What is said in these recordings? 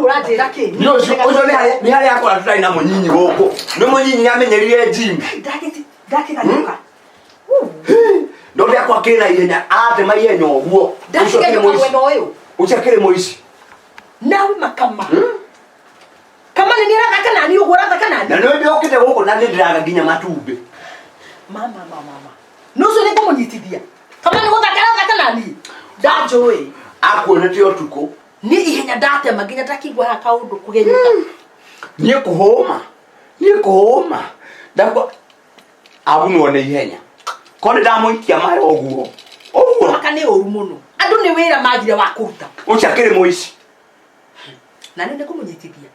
Rĩu ũranjĩra kĩ? Nĩ ũcio ũcio nĩ harĩa nĩ harĩa akora tũtarĩ na mũnyinyi gũkũ. Nĩ mũnyinyi amenyerire gym. Ndakĩganyũka. No ndĩ akwa kĩna ihenya aratema ihenya ũguo. Ũcio akĩrĩ Ndakĩganyũka mũici. mwena ũyũ. Ũcio akĩrĩ mũici. Nawe makama. Kama nĩ nĩ nani ũguo ũrathaka nani? Na nĩ ndĩokĩte gũkũ na nĩ ndĩraga nginya matumbĩ. Mama mama mama. Nũcio nĩ ngũmũnyitithia. Kama nĩ gũthaka arathaka nani? Ndanjũĩ. Akuonete ũtukũ. Niĩ ihenya ndatema nginya ndakĩigua haha kaũndũ kũgenyũka. Niĩ kũhũma. Niĩ kũhũma. Ndakwa abunwo nĩ ihenya. Ko nĩ ndamũikia mara ũguo. Ũguo. Maka nĩ ũru mũno. Andũ nĩ wĩra magire wa kũruta. Ũcio akĩrĩ mũici. Na nĩ nĩngũmũnyitithia.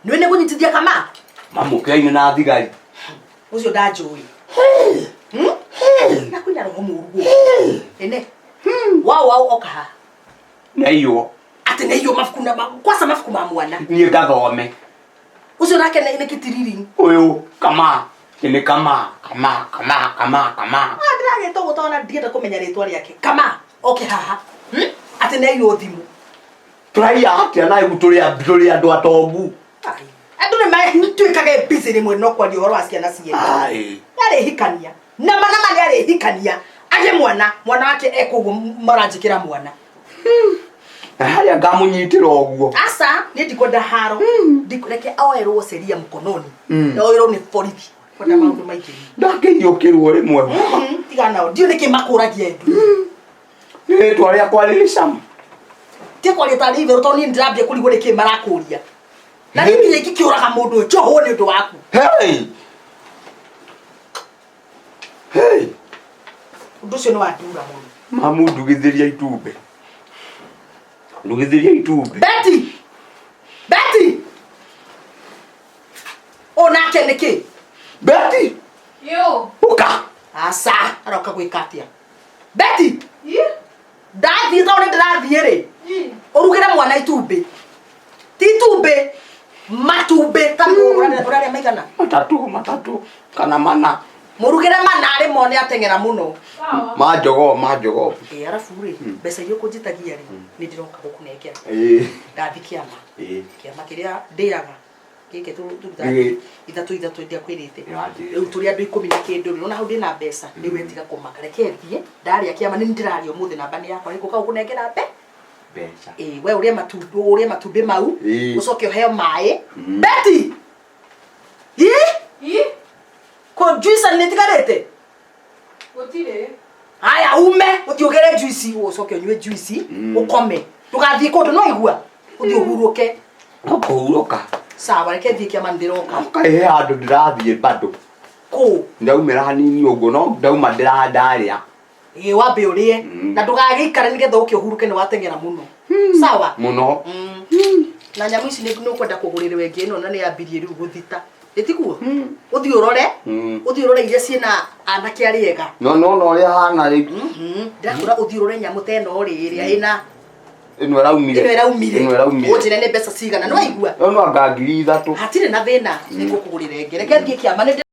Nĩ nĩngũnyitithia kama? Mamũkĩraine na thigari. Ũcio ndanjũĩ. Hmm? Na kwĩna roho mũru gũkũ. Ene. Wao wao oka haha. Nĩaiywo. Atĩ nĩaiywo mabuku na kwaca mabuku ma mwana. Niĩ ngathome. Ũcio nake nĩ kĩtiriri. Ũyũ kama. Nĩ kama kama kama kama kama. Ah, ndĩragĩtwo ũguo tondũ ona ndienda kũmenya rĩtwa rĩake. Kama oke haha. Hmm? Atĩ nĩaiywo thimũ. Tũraiya atĩa na rĩu tũrĩ andũ atongu. Ai. Andũ nĩ matuĩkaga busy rĩmwe no kwaria ũhoro wa ciana ciene. Ai. Nĩarĩhikania. Nama nama nĩarĩhikania. Agĩe mwana, mwana wake ekũguo maranjĩkĩra mwana. Na harĩa ngamũnyitĩra ũguo. Aca, niĩ ndikwenda haro. Reke oerwo sheria mkononi. Mm. Na oerwo nĩ borithi. Kwenda maũndũ maingĩ. Ndakĩiyũkĩrwo rĩmwe. Tiga nao. Ndiũĩ nĩkĩ makũragia endu. Nĩ rĩtwa rĩakwa rĩrĩ cama. Ti kwaria tarĩ itherũ tondũ niĩ nĩndĩrambia kũrigwo nĩkĩ marakũria. Na niĩ nginya ingĩkĩũraga mũndũ ũyũ njohwo nĩ ũndũ waku. Hey! Hey! Ũndũ ũcio nĩ wandura mũno. Mamu ndugithĩria itumbĩ. Ndugithĩria itumbĩ. Betty! Betty! Ũũ nake nĩkĩ? Betty! Yo. Ũka! Aca, aroka gwĩka atĩa? Betty! Ndathiĩ tondũ nĩ ndĩrathiĩ rĩ. Ũrugĩre mwana itumbĩ. Ti itumbĩ, matumbĩ ta ũrarĩa maigana. Matatũ, matatũ kana mana. Mũrugĩre mana arĩ mo nĩ ateng'era mũno. Sawa. Ma jogoo, ma jogoo. Ĩ arabu rĩ, mbeca iria ũkũnjĩtagia rĩ, nĩ ndĩroka gũkũnengera. Ĩĩ. Ndathiĩ kĩama. Ĩĩ. Kĩama kĩrĩa ndĩaga gĩkĩ tũrutaga Ĩĩ. ithatũ ithatũ ndiakwĩrĩte. Nĩwanjĩrĩte. Rĩu tũrĩ andũ ikũmi na kĩndũ rĩ, nĩwona hau ndĩna mbeca, rĩu we tiga kũmaka, reke thiĩ, ndarĩa kĩama nĩ niĩ ndĩrarĩa ũmũthĩ namba nĩ yakwa, nĩngũka gũkũnengera mbe. Mbeca. Ĩĩ, we ũrĩe matumbĩ, ũrĩe matumbĩ mau, Ĩĩ. ũcoke ũheo maĩ. Betty! Ĩ? Ii. Kũ juice nĩ ĩtigarĩte? Gũtirĩ. Haya ume ũthiĩ ũgere juice ũcoke ũnyue juice ũkome ndũgathiĩ kũndũ no igua ũthiĩ ũhurũke No kũhurũka. sawa reke thiĩ kĩama nĩndĩroka Kaĩ he handũ ndĩrathiĩ bado. kũ Ndaumĩra hanini ũguo no ndauma ndĩrandarĩa. ĩ wambe ũrĩe Mm. na ndũgagĩikare nĩgetha ũke ũhurũke nĩ wateng'era mũno sawa Mũno. Mm. na nyamũ ici nĩ ũkwenda kũgũrĩrwo ĩngĩ ĩno na nĩ yambirie rĩu gũthita ĩtiguo ũthiĩ ũrore Mm. ũthiĩ ũrore iria ciĩna anake arĩa ega No no no ũrĩa hana rĩu. Ndĩrakũra ũthiĩ ũrore nyamũ ta ĩno rĩ ĩrĩa ĩna Ĩno ĩraumire. ĩno ĩraumire Ĩno ĩraumire. ũnjĩre nĩ mbeca cigana nĩ waigua Ĩno no anga 3000. hatirĩ na thĩna nĩngũkũgũrĩra ĩngĩ reke thiĩ kĩama nĩ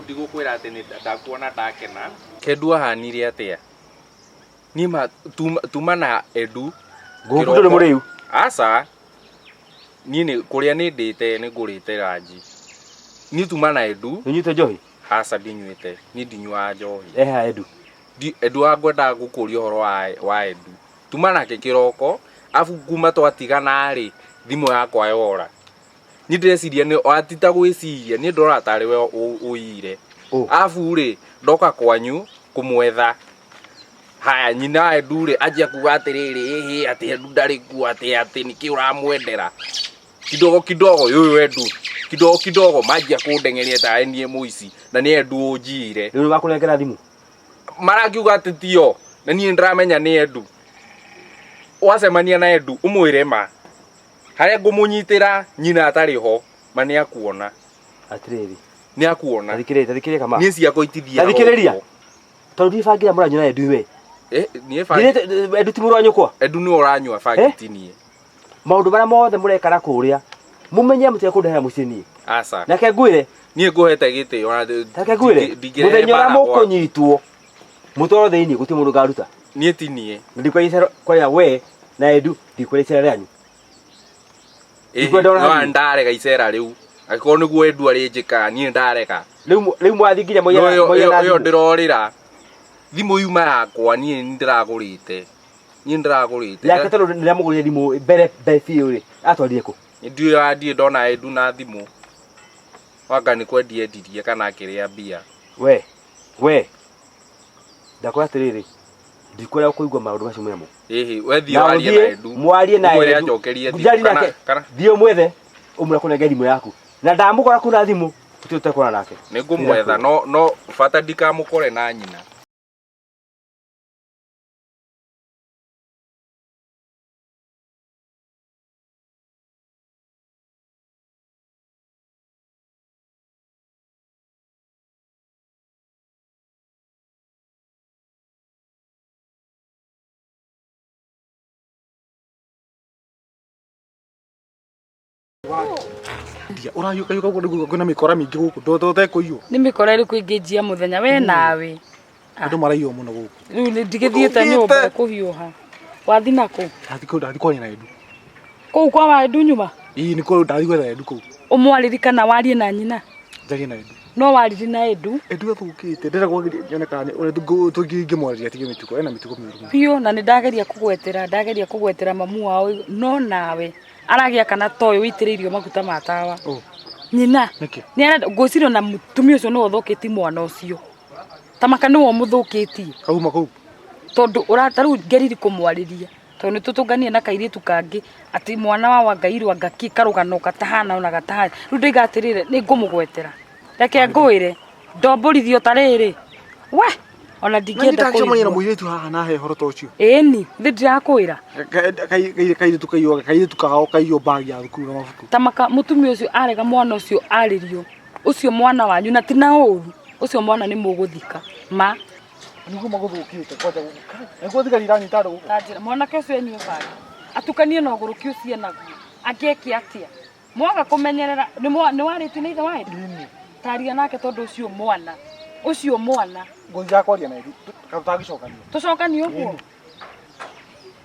Ndigũkwĩra atĩ nĩ ndakuona ndakena. Kendu ahanire atĩa? Niĩ ma tuma na Edu. Ngũkũ ndũrĩ mũrĩu? Aca. Niĩ nĩ kũrĩa nĩ ndĩte nĩ ngũrĩte ranji. Niĩ tuma na Edu. Nĩũnyuĩte njohi? Aca ndinyuĩte. Niĩ ndinyuaga njohi. Eha Edu? Edu ngwendaga gũkũria ũhoro wa Edu. Tuma nake kĩroko, arabu kuma twatigana rĩ, thimũ yakwa yora. Niĩ ndĩreciria nĩ ti ta gwĩciria, niĩ ndĩrona tarĩ we ũiyire. Arabu rĩ, ndoka kwanyu kũmwetha, haya nyina wa Edu rĩ, anjia kuga atĩrĩrĩ, ĩhĩ atĩ Edu ndarĩ kuo, atĩ atĩ nĩkĩ ũramwendera. Kidogo kidogo ũyũ Edu, kidogo kidogo manjia kũndeng'eria tarĩ niĩ mũici, na nĩ Edu ũnjiyire. Rĩu nĩ wakũnengera thimũ? Marakiuga atĩ tio, na niĩ nĩndĩramenya nĩ Edu. Wacemania na Edu ũmwĩre ma. Harĩa ngũmũnyitĩra nyina atarĩ ho, ma nĩ akuona. Atĩrĩrĩ. Nĩ akuona. Tathikĩrĩria, tathikĩrĩria kama. Niĩ ciakwa itithiaga Tathikĩrĩria. ũguo. Tondũ ndibangĩra mũranyu na Edu we. Eh, niĩ bangi Ndirĩte Edu ti mũrũ wa nyũkwa. Edu nĩwe ũranyua bangi Eh? ti niĩ. Maũndũ marĩa mothe mũreka na kũrĩa mũmenye mũtekũndehera mũciĩ niĩ. Aca. Nake ngwĩre, Niĩ ngũhete gĩtĩo na reke ngwĩre, ndingĩrehe mũthenya ũrĩa mbara gwakwa. mũkũnyitwo mũtwarwo thĩinĩ gũtirĩ mũndũ ũkaruta. Niĩ ti niĩ. Na ndikwaria kwaria we na Edu ndikwaria icera rĩanyu. Ndikwenda ona No hanini. ndarega icera rĩu. Angĩkorwo nĩguo Edu arĩnjĩkaga niĩ ndarega. Rĩu mwathiĩ nginya No mũiyana ĩyo mũiyana ĩyo thimũ. ndĩrorĩra. Thimũ yuma yakwa niĩ nĩndĩragũrĩte. Niĩ nĩndĩragũrĩte. Yake tondũ nĩndamũgũrĩire thimũ mbere mbere biũ rĩ, atwarire kũ? Ndiũĩ wandiĩ ndona Edu na thimũ. Wanga nĩ kwendia endirie kana akĩrĩa mbia. We ndakwĩra atĩrĩrĩ, ndikwenda kũigua maũndũ macio mwĩnamo. Ĩhĩ, we thiĩ Na warie na ũthiĩ Edu. mwarie na Ũmwĩre Edu. anjokerie thimũ Njarie kana nake. kana Thiĩ ũmwethe ũmwĩre akũnengere thimũ yaku. Na ndamũkora kũu na thimũ gũtirĩ ũtekũra nake. nĩngũmwetha no no bata ndikamũkore na nyina. Ndia ũrahiũka hiũka ũguo nĩguo kwĩna mĩkora mĩingĩ gũkũ ndũtekũiywo. Nĩ mĩkora ĩrĩkũ ĩngĩnjia mũthenya we nawe? Andũ maraiywo mũno gũkũ. Rĩu nĩ ndigĩthiĩte nyũmba kũhiũha. Wathi nakũ? Ndathi kũu ndathi kwaria na Edu. Kũu kwa wa Edu nyuma? Ĩĩ nĩ kũu ndathi gwetha Edu kũu. Ũmwarĩri kana warie na nyina? Njarie na Edu. No wariri na Edu? Edu athũkĩte ndĩrenda kwagĩria nyone kana ũrĩa tũngĩmwarĩria atige mĩtugo ena mĩtugo mĩũru mũno. Biũ na nĩ ndageria kũgwetera ndageria kũgwetera mamu wao no nawe aragĩa kana toyo wĩitĩrĩirio maguta ma tawa. Ũ. Nyina. Nĩkĩ? Nĩ arenda ngwĩciria ona mũtumia ũcio nĩwe ũthũkĩtie mwana ũcio. Tamaka nĩwe ũmũthũkĩtie. Kauma kũu. Tondũ ũrata rĩu ngeriri kũmwarĩria tondũ nĩ tũtũnganie na kairĩtu kangĩ atĩ mwana wa wangairwo anga kĩ karũgano gatahana ona gatahana rĩu ndaiga atĩrĩrĩ nĩ ngũmũgwetera reke ngwĩre ndombũrithio ta rĩrĩ we ona Na ndingĩenda ndacemania na kũigua mũirĩtu haha na he ũhoro ta ũcio. ĩni thĩ ndirakwĩra Kairĩtu kaiywo kairĩtu kao kaiywo bagi ya thukuru na mabuku. tamaka mũtumia ũcio arega mwana ũcio arĩrio ũcio mwana wanyu na ti na ũru ũcio mwana nĩ mũgũthika ma Nĩguo magũthũkĩte kwanja gũkũ. Nĩguo thigari iranyita andũ gũkũ. Ta njĩra mwanake ũcio enyue bangi atukanie na ũgũrũki ũcio enaguo angĩeke atĩa mwaga kũmenyerera nĩ warĩtie na ithe wa Edu taria nake tondũ ũcio mwana ũcio mwana Ngũthiaga kwaria na Edu kana tũtangĩcokania. tũcokanie ũguo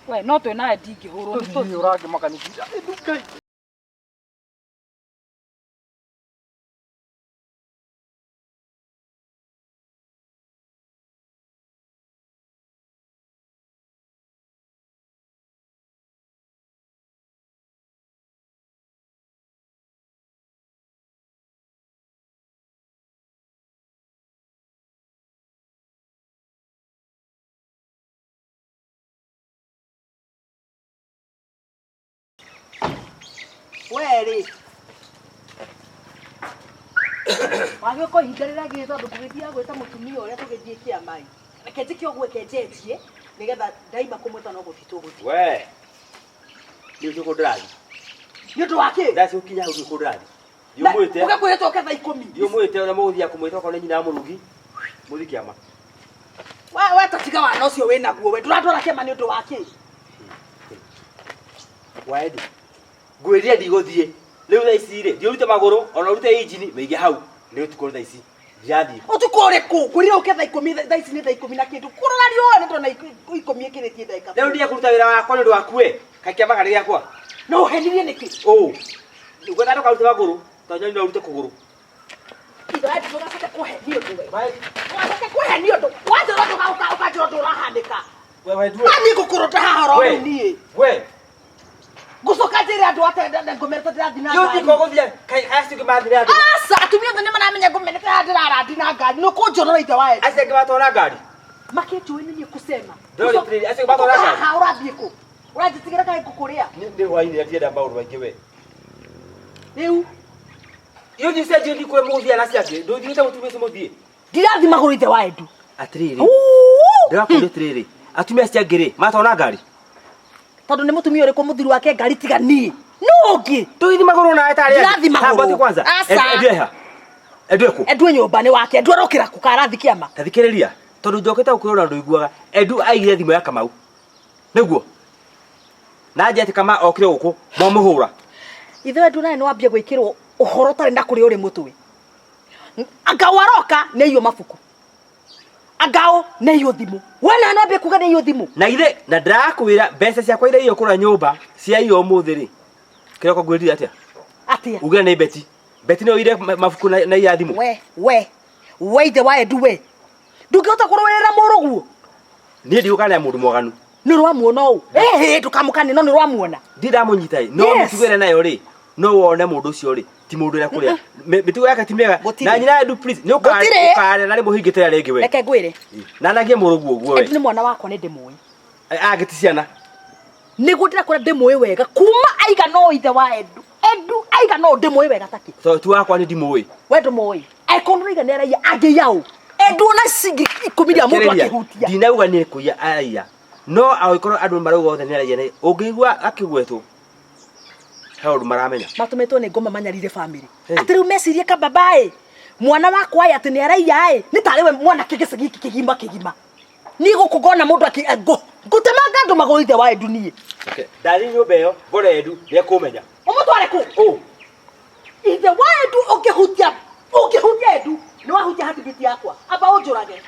we no twĩ nawe ndingĩhũrwo nĩ Tũthiĩ tũthiĩ ũrangĩmaka nĩkĩ. Edu Ngai. We rĩ wagĩũka ũhingarĩra gĩ tondũ ngũgĩthiaga gwĩta mũtumia ũrĩa tũgĩthiĩ kĩama ĩ reke njĩke ũguo eke njenjie nĩgetha ndaima kũmwĩta no gũthiĩ tũgũthiĩ. We. Nĩ ũcio kũ ndĩrathiĩ. Nĩ ũndũ wa kĩ? Ndaci gũkinya hau kũ ndĩrathiĩ. Ndiũmwĩte. Ũgĩkwĩrĩte ũke thaa ikũmi. Ndiũmwĩte ũrĩa mũgũthiaga kũmwĩta okorwo nĩ nyina wa mũrugi. Mũthiĩ kĩama. We ta tiga wana ũcio wĩnaguo we ndũratwara kĩama nĩ ũndũ wa kĩ? Wa Edu. Ngwĩrire ndigũthiĩ. Rĩu thaa ici rĩ, thiĩ ũrute magũrũ ona ũrute injini wĩige hau. Nĩ ũtukũ thaa ici. Ndirathiĩ. Ũtukũ ũrĩkũ? Ngwĩrire ũke thaa ikũmi thaa ici nĩ thaa ikũmi na kĩndũ. Kũrora riũa nĩ ndona ikũmi ĩkĩrĩtie ndagĩka. Rĩu ndiye kũruta wĩra wakwa nĩ ũndũ waku we. Kaĩ kĩama karĩ gĩakwa. Na ũhenirie nĩkĩ? Ũ. Ngwenda ndũkarute magũrũ. Tondũ nyoni no ũrute kũgũrũ. Ithe wa ndũgacoke kũhenia ũndũ we. Ndũgacoke kũhenia ũndũ. Wanjĩra ũndũ ũkanjĩra ũndũ ũrahanĩka. We we Edu. Na niĩ ngũkũrũta haha oro We. rĩu niĩ. We. Ngũcoka njĩre andũ atĩ ngũmerete ndĩrathiĩ na Yũthiĩ ngari. ko gũthiĩ. Kaĩ acio angĩ mathire andũ. Aca atumia othe nĩ maramenya ngũmenete haha ndĩrarandi na ngari. Nĩ ũkũnjorora ithe wa Edu. Acio angĩ matwara ngari. Makĩnjũĩ nĩ niĩ kũcema. Ndĩrona atĩrĩrĩ, acio matwara ngari. Haha ũrathiĩ kũ? Ũranjĩtigĩra kaĩ ngũkũrĩa? Nĩ hwainĩ ndienda maũndũ maingĩ we. Rĩu Yũthiĩ cenjio thiĩ kũrĩa mũgũthiaga na acio angĩ. Ndũthiĩte mũtumia ũcio mũthiĩ. ndirathiĩ magũrũ ithe wa Edu. Atĩrĩrĩ. Ndĩrakũria atĩrĩrĩ. Atumia acio angĩ rĩ, matwara ngari. Tondũ nĩ mũtumia ũrĩkũ mũthuri wake ngari tiga niĩ. Nũ ũngĩ? Tũgĩthiĩ magũrũ nawe tarĩ angĩ. Ndirathiĩ magũrũ. Tambate kwanza. Aca. Edu eha. Edu ekũ? Edu e nyũmba nĩ wake. Edu arokĩra kũ kana arathiĩ kĩama? Ta thikĩrĩria. Tondũ njokete gũkwĩra ũrĩa ndũiguaga. Edu aigire thimũ ya Kamau. Nĩguo. Na nje atĩ Kamau okire gũkũ mwamũhũra. Ithe wendu nawe nĩwambia gwĩkĩrwo ũhoro ũtarĩ na kũrĩa ũrĩ mũtwe. Angao aroka nĩ aiywo mabuku. Angao nĩ aiywo thimũ. We nawe nĩwambia kuga nĩ aiywo thimũ. Na ithe na ndĩrakwĩra mbeca ciakwa iria iyo kũrĩa nyũmba ciaiywo ũmũthĩ rĩ. Kĩroko ngwĩrire atĩa? Atĩa? Uge nĩ Beti. Beti nĩ oire mabuku na iya thimũ. We we we ithe wa Edu we. Ndũngĩhota kũrũĩrĩra mũrũguo. Niĩ ndigũkana mũndũ mwaganu. Nĩ ũramuona ũũ? Ĩhĩ ndũkamũkanie no nĩ ũramuona. Ndirĩ ndamũnyita ĩ. No Yes. mĩtugo ĩrĩa nayo rĩ, no wone mũndũ ũcio rĩ, ti mũndũ ũrĩa kũrĩa. Mĩtugo yake ti mĩega. Gũtirĩ. Na nyina Edu please, nĩ Gũtirĩ. ũkarĩa na rĩmwe hingĩte rĩngĩ we. Reke ngwĩre. Na nagie mũrũguo ũguo we. Edu nĩ mwana wakwa nĩ ndĩmũĩ. Angĩ ti ciana. Nĩguo ndĩrakwĩra ndĩmũĩ wega kuma aiga no ithe wa Edu. Edu aiga no ndĩmũĩ wega takĩ. So tu wakwa nĩ ndimũĩ. We ndũmũĩ. Angĩkorwo nĩũraiga nĩ araiya angĩiya ũ? Edu ona ciringi ikũmi rĩa mũndũ Thikĩrĩria, akĩhutia. Ndinauga nĩ kũiya araiya. No angĩkorwo andũ marauga othe nĩ araiya nĩ ũngĩigua akĩgwetwo he ũndũ maramenya. Matũmĩtwo nĩ ngoma manyarire family. Hey. Atĩ rĩu mecirie kababa ĩ mwana wakwa ĩ atĩ nĩ araiya ĩ nĩ tarĩ we mwanake gĩcagi gĩkĩ kĩgima kĩgima. Niĩ gũkũ ngona mũndũ akĩ ngũtemanga andũ magũrũ ithe wa Edu niĩ. Okay. Ndathiĩ nyũmba ĩyo ngore Edu nĩ ekũmenya. Ũmũtware kũ? Ũ. Ithe wa Edu ũngĩhutia ũngĩhutia Edu nĩ wahutia heartbeat yakwa. Amba ũnjũrage.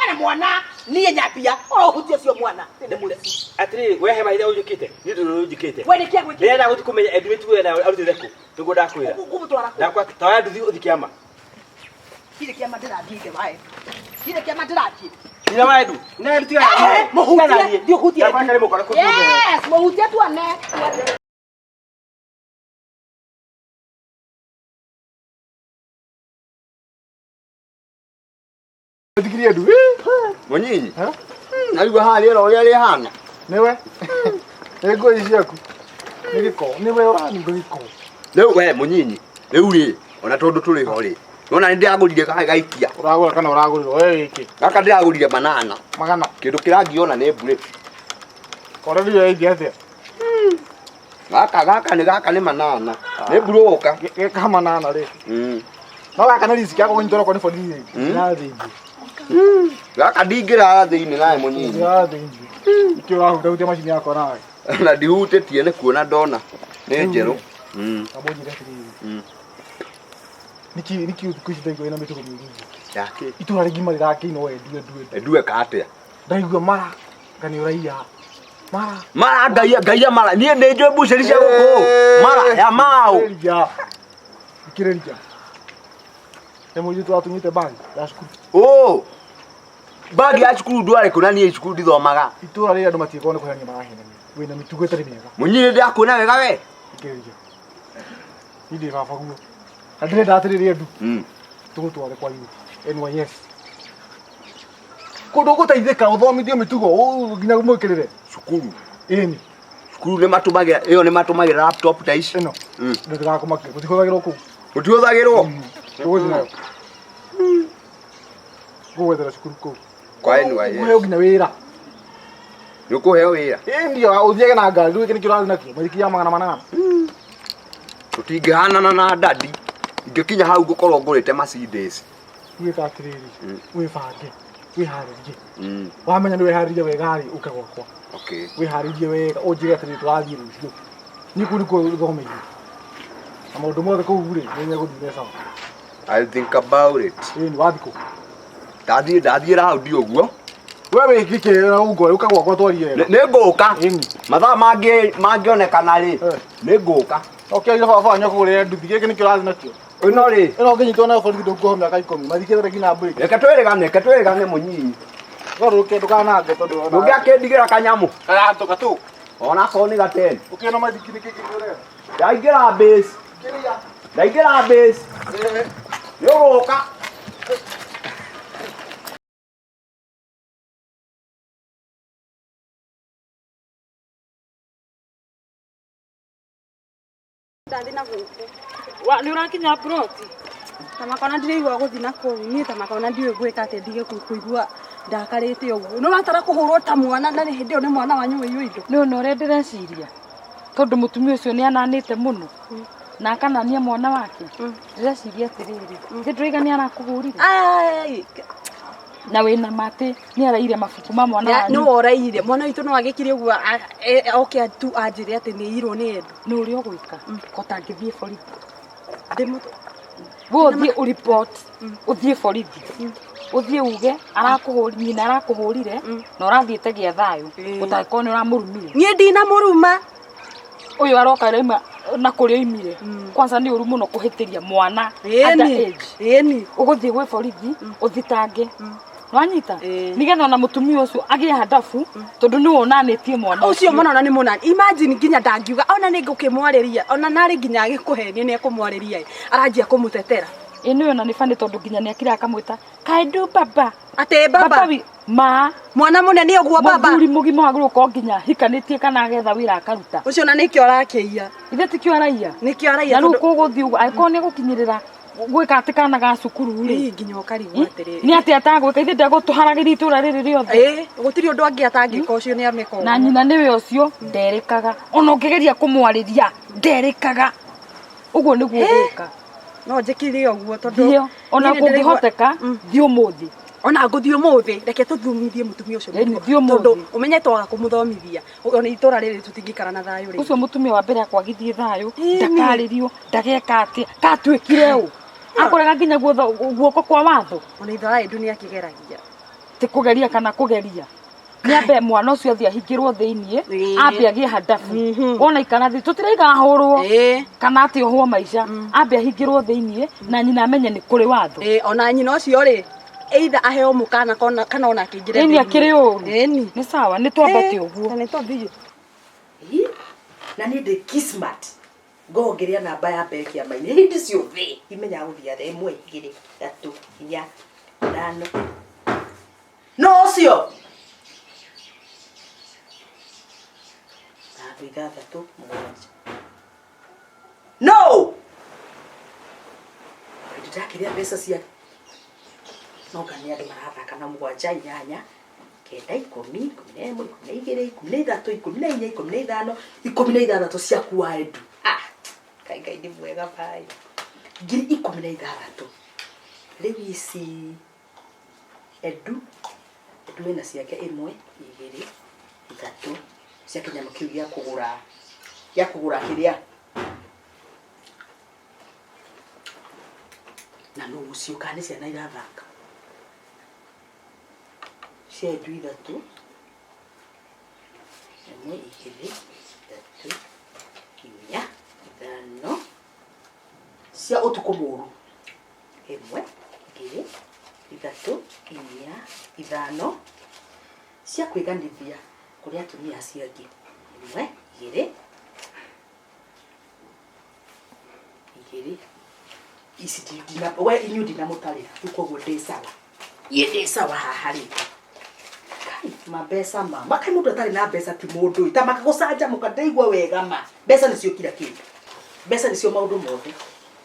Nĩ mwana niĩ nyambia oro ũhutie ũcio mwana. Nĩ mũici. Atĩrĩrĩ we he mahinda ũnjĩkĩte niĩ ndũrĩ ũnjĩkĩte. We nĩkĩ agwĩkĩte? Ndĩrenda gũthiĩ kũmenya Edu mĩtugo ĩyo nayo arutĩte kũ. Nĩguo ndakwĩra. Ngũmũtwara kũ? Ndakwa tawa nduthi ũthiĩ kĩama. Ndirĩ kĩama ndĩrathiĩ ithe wa Edu. Ndirĩ kĩama ndĩrathiĩ. Nyina wa Edu. Nyina wa Edu tiga Eh, mũhutie, ndiũhutie Ndakwa karĩ mũkore kũ nyũmba ĩyo. Yes, mũhutie tuone. Ĩtĩkirie Edu. Mũnyinyi. Narigua haha rĩera ũrĩa rĩhana. Nĩwe. Nĩ nguo ici ciaku. Nĩ gĩko. Nĩwe ũranunga gĩko. Rĩu we mũnyinyi. Rĩu rĩ, ona tondũ tũrĩ ho rĩ. Nona nĩ ndĩragũrire gaikia. Ũragũra kana ũragũrĩrwo we gĩkĩ. Gaka ndĩragũrire manana. Magana. Kĩndũ kĩrangiona nĩ mbure. Kora ndiyo ĩngĩ atĩa? Gaka gaka nĩ gaka nĩ manana. Nĩ mburoka. Gĩka manana rĩ. No gaka nĩ risk yako kũnyitwo okorwo nĩ borithi rĩ. Ndĩrathiĩ. Gaka ndingĩrara thĩinĩ nawe mũnyinyi. Ndĩrathiĩ. Nĩkĩ ũrahutahutia macini yakwa nawe? Na ndihutĩtie nĩ kuona ndona. Nĩ njerũ. Kamba ũnjĩre atĩrĩrĩ. Nĩkĩ nĩkĩ thikũ ici ndaigua ĩna mĩtugo mĩũru ũguo? Yake. Itũra rĩgima rĩrakĩinwo Edu Edu Edu. Edu eka atĩa? Ndaigua mara nga nĩ ũraiya. Mara. Mara ngaiya ngaiya mara. Niĩ nĩ njũĩ mbucĩri cia gũkũ. Mara ya mau. Thikĩrĩria. Thikĩrĩria. Nĩ mũirĩtu watunyĩte bangi ya cukuru. Ũ. Bangi ya cukuru ndwarĩ kũ na niĩ cukuru ndithomaga. Itũra rĩrĩ andũ matiĩkorwo nĩ kũhenania marahenania. Wĩna mĩtugo ĩtarĩ mĩega. Mũnyinyi ndĩrakuona wega we. Thikĩrĩria. Niĩ ndĩ baba guo. Na ndĩrenda atĩrĩrĩ Edu. Tũgũtware kwa youth. NYS. Kũndũ ũgũteithĩka ũthomithio mĩtugo nginya mwĩkĩrĩre. Cukuru. Ĩni. Cukuru nĩ matũmagĩra ĩyo nĩ matũmagĩra laptop ta ici. Ĩno. Ndĩrakũmakia. Gũtihũthagĩrwo kũu. Gũtihũthagĩrwo? Tũgũthiĩ nayo. Ngũgwethera cukuru kũu. Kwa NYS. Ũheo nginya wĩra. Nĩ ũkũheo wĩra? Ĩ ndio ũthiage na ngari rĩu gĩkĩ nĩkĩo ũrathiĩ nakĩo. Maithikiri ya magana manana. Tũtingĩhanana na dadi. Ingĩkinya hau ngũkorwo ngũrĩte Mercedes. Gwĩka atĩrĩrĩ, wĩbange, wĩharĩrie. Wamenya nĩ weharĩria wega rĩ, ũke gwakwa. Okay. Wĩharĩrie wega, ũnjĩre atĩrĩrĩ tũrathiĩ rũciũ. Niĩ kũu nĩkuo thomeire. Na maũndũ mothe kũu rĩ, nĩ megũthiĩ me sawa. I'll think about it. Ĩni wathiĩ kũ? Ndathiĩ ndathiĩ raundi ũguo. We wĩkĩke na ũngore, ũka gwakwa twarie wega. Nĩ ngũka. Mathaa mangĩ mangĩonekana rĩ, nĩ ngũka. Ũkĩaire baba wanyu akũgũrĩre nduthi, gĩkĩ nĩkĩo ũrathiĩ nakĩo. Ĩno rĩ. Ĩno ũngĩnyitwo nayo borithi ndũkuohwo mĩaka ikũmi. Mathikĩte rĩngĩ na mbũri. Reke twĩrĩgane, reke twĩrĩgane mũnyinyi. Ndũke ndũkanange tondũ ona. Ndũngĩakĩndigĩra kanyamũ. Karatũ gatũ. Ona akorwo nĩ gateni. Ũkĩona maithikiri nĩkĩ kĩngĩ ũrenda? Ndaingĩra base. Kĩrĩa. Ndaingĩra base. Nĩ ũgũka. Ndathi na gũkũ. Wa nĩ ũrakinya ploti? Ta makona ndiraigua gũthiĩ na kũu niĩ ta makona ndiũĩ gwĩka atĩa ndige kũigua ndakarĩte ũguo. Nĩ ũratara kũhũrwo ta mwana na hĩndĩ ĩyo nĩ mwana wanyu wĩiywo indo. Nĩ ũna ũrĩa ndĩreciria tondũ mũtumia ũcio nĩ ananĩte mũno na akanania mwana wake. Ndĩreciria atĩrĩrĩ, nĩ ndĩraiga nĩ arakũhũrire. Ai, Na wĩna ma atĩ nĩ araire mabuku ma mwana nĩ wanyu. woraire mwana witũ no agĩkire ũguo oke tu anjĩre atĩ nĩ irwo nĩ Edu. Nĩ ũrĩa ũgwĩka ko tangĩthiĩ borithi. Ndĩmũtũ We ũthiĩ ũripot, ũthiĩ borithi. Ũthiĩ uge arakũhũri nyina arakũhũrire na ũrathiĩte gĩa thayũ. Ũtangĩkorwo nĩ ũramũrumire. Niĩ ndinamũruma. Ũyũ aroka araima na kũrĩa oimire. Kwanza nĩ ũru mũno kũhĩtĩria mwana under Ĩni. age. Ĩni. Ũgũthiĩ gwĩ borithi ũthitange. Nĩwanyita? Nĩgetha ona mũtumia ũcio agĩe handabu tondũ nĩwe ũnanĩtie mwana Ũcio mwana ona nĩ mũnani. Imagine nginya ndangiuga ona nĩ ngũkĩmwarĩria ona narĩ nginya agĩkũhenia nĩ ekũmwarĩria ĩ. Aranjia kũmũtetera. Ĩ nĩwe ona nĩ bani tondũ nginya nĩ akira akamwĩta kaendu baba. Atĩ baba. Baba wi ma Mwana mũnene ũguo baba. Mũthuri mũgima wagĩrĩirwo gũkorwo nginya hikanĩtie kana agetha wĩra akaruta. Ũcio ona nĩkĩo arakĩiya. Ithe tikĩo araiya. Nĩkĩo araiya Na rĩu tondũ- kũgũthiĩ ũguo angĩkorwo nĩ egũkinyĩrĩra gwĩka atĩ kana ga cukuru rĩ. Ĩ, nginya ũkarigwo atĩrĩrĩ. Nĩ atĩ atagwĩka ithe ndegũtũharagĩria itũra rĩrĩ rĩothe. Ĩ, gũtirĩ ũndũ angĩ atangĩka ũcio nĩ ameka ũguo. Na nyina nĩwe ũcio nderĩkaga. Ona ũngĩgeria kũmwarĩria nderĩkaga. Ũguo nĩguo ũgwĩka. No njĩkire ũguo tondũ Thiĩ ona niĩ nĩ ndĩraigua- kũngĩhoteka thiĩ ũmũthĩ. Ona ngũthiĩ ũmũthĩ reke tũthomithie mũtumia ũcio Ĩni, mũtugo. thiĩ ũmũthĩ. Tondũ ũmenye twaga kũmũthomithia ona itũra rĩrĩ tũtingĩikara na thayũ rĩngĩ. Ũcio mũtumia wa mbere akwagithie thayũ Ĩni. ndakarĩrio ndageka atĩa katuĩkire ũ akũrega nginya guoko kwa watho. Ona ithe wa Edu nĩ akĩgeragia. Ti kũgeria kana kũgeria. Nĩ ambe mwana ũcio athiĩ ahingĩrwo thĩiniĩ ambe agĩe handabu wona ikara thĩ tũtiraiga ahũrwo kana atĩ ohwo maica ambe ahingĩrwo thĩiniĩ na nyina amenye nĩ kũrĩ watho. Ĩ, ona nyina ũcio rĩ either aheo mũkana kana ona akĩingĩre Ĩni thĩiniĩ. akĩrĩ ũru. Ĩni. Nĩ sawa nĩ twambate ũguo. Na nĩ twathiĩ. Ĩ, na niĩ ndĩ kismat ngorwo ngĩrĩa namba ya mbere kĩama-inĩ hĩndĩ ciothe imenyaga gũthiaga ĩmwe igĩrĩ ithatũ inya ithano no ũcio ithano ithathatũ mũgwanja no hĩndĩ ndakĩrĩa mbeca cia no nga nĩ andũ marathaka na mũgwanja inyanya kenda ikũmi ikũmi na ĩmwe ikũmi na igĩrĩ ikũmi na ithatũ ikũmi na inya ikũmi na ithano ikũmi na ithathatũ ciaku wa Edu. Ah, Ngai Ngai nĩ mwega bai. 16,000. Rĩu ici Edu, Edu ena ciake ĩmwe igĩrĩ ithatũ cia kĩnyamũ kĩu gĩa kũgũra gĩa kũgũra kĩrĩa na nũ ũcio kana nĩ ciana irathaka cia Edu ithatũ ĩmwe igĩrĩ ithatũ inya ithano cia ũtukũ mũru ĩmwe igĩrĩ ithatũ inya ithano cia kwĩganithia kũrĩ atumia acio angĩ ĩmwe igĩrĩ igĩrĩ ici ndina we inyuĩ ndinamũtarĩra rĩu koguo ndĩ sawa niĩ ndĩ sawa haha rĩ Kai, mambeca ma makai mũndũ atarĩ na mbeca ti mũndũ ĩ ta makagũcanjamũka ndaigua wega ma mbeca nĩcio kila kĩndũ mbeca nĩcio maũndũ mothe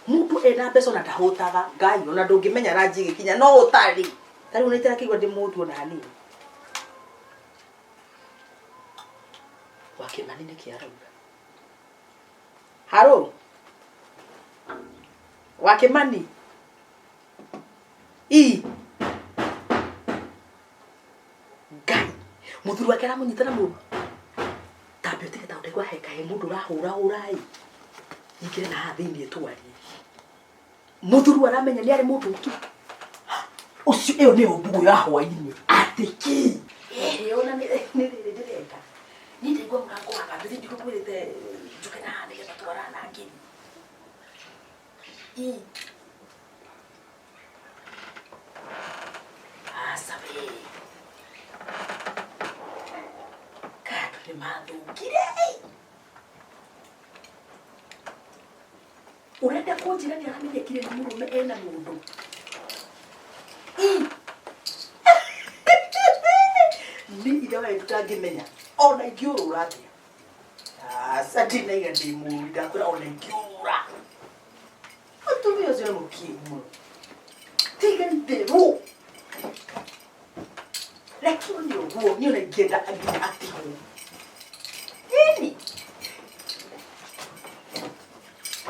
mũndũ ena mbeca ona ndahũtaga Ngai ona ndũngĩmenya ranji ĩgĩkinya no ũtarĩ ta rĩu nĩitarakĩigua ndĩ mũtu ona hanini Wakĩmani nĩkĩ arauga haro Wakĩmani i Ngai mũthuri wake aramũnyita na mũru tambe ũtige ta ũtaigua he kahe mũndũ ũrahũrahũra ĩ nyingĩre na haha thĩiniĩ twarie mũthuri aramenya nĩ arĩ mũndũ ũngĩ ũcio ĩyo nĩyo mbugũ ya hwainĩ atĩ ki ĩrĩ ona nĩ rĩrĩ ndĩrenda niĩ ndaigua mũrango wa kambĩ ndigũkwĩrĩte njũke na haha nĩgetha twaranangĩri i aca we kandũ nĩ mathũkire ũrenda kũnjĩra nĩ aramenyekire nĩ mũrũme ena mũndũ nĩ ithe wa Edu ndangĩmenya ona ingĩũrũra atĩa aca ndinaiga ndĩ mũru ndakwĩra ona ingĩũrũra mũtumia ũcio nĩ mũkĩgu mũno tiga itherũ reke one ũguo niĩ ona ingĩenda nginya atigwo ĩni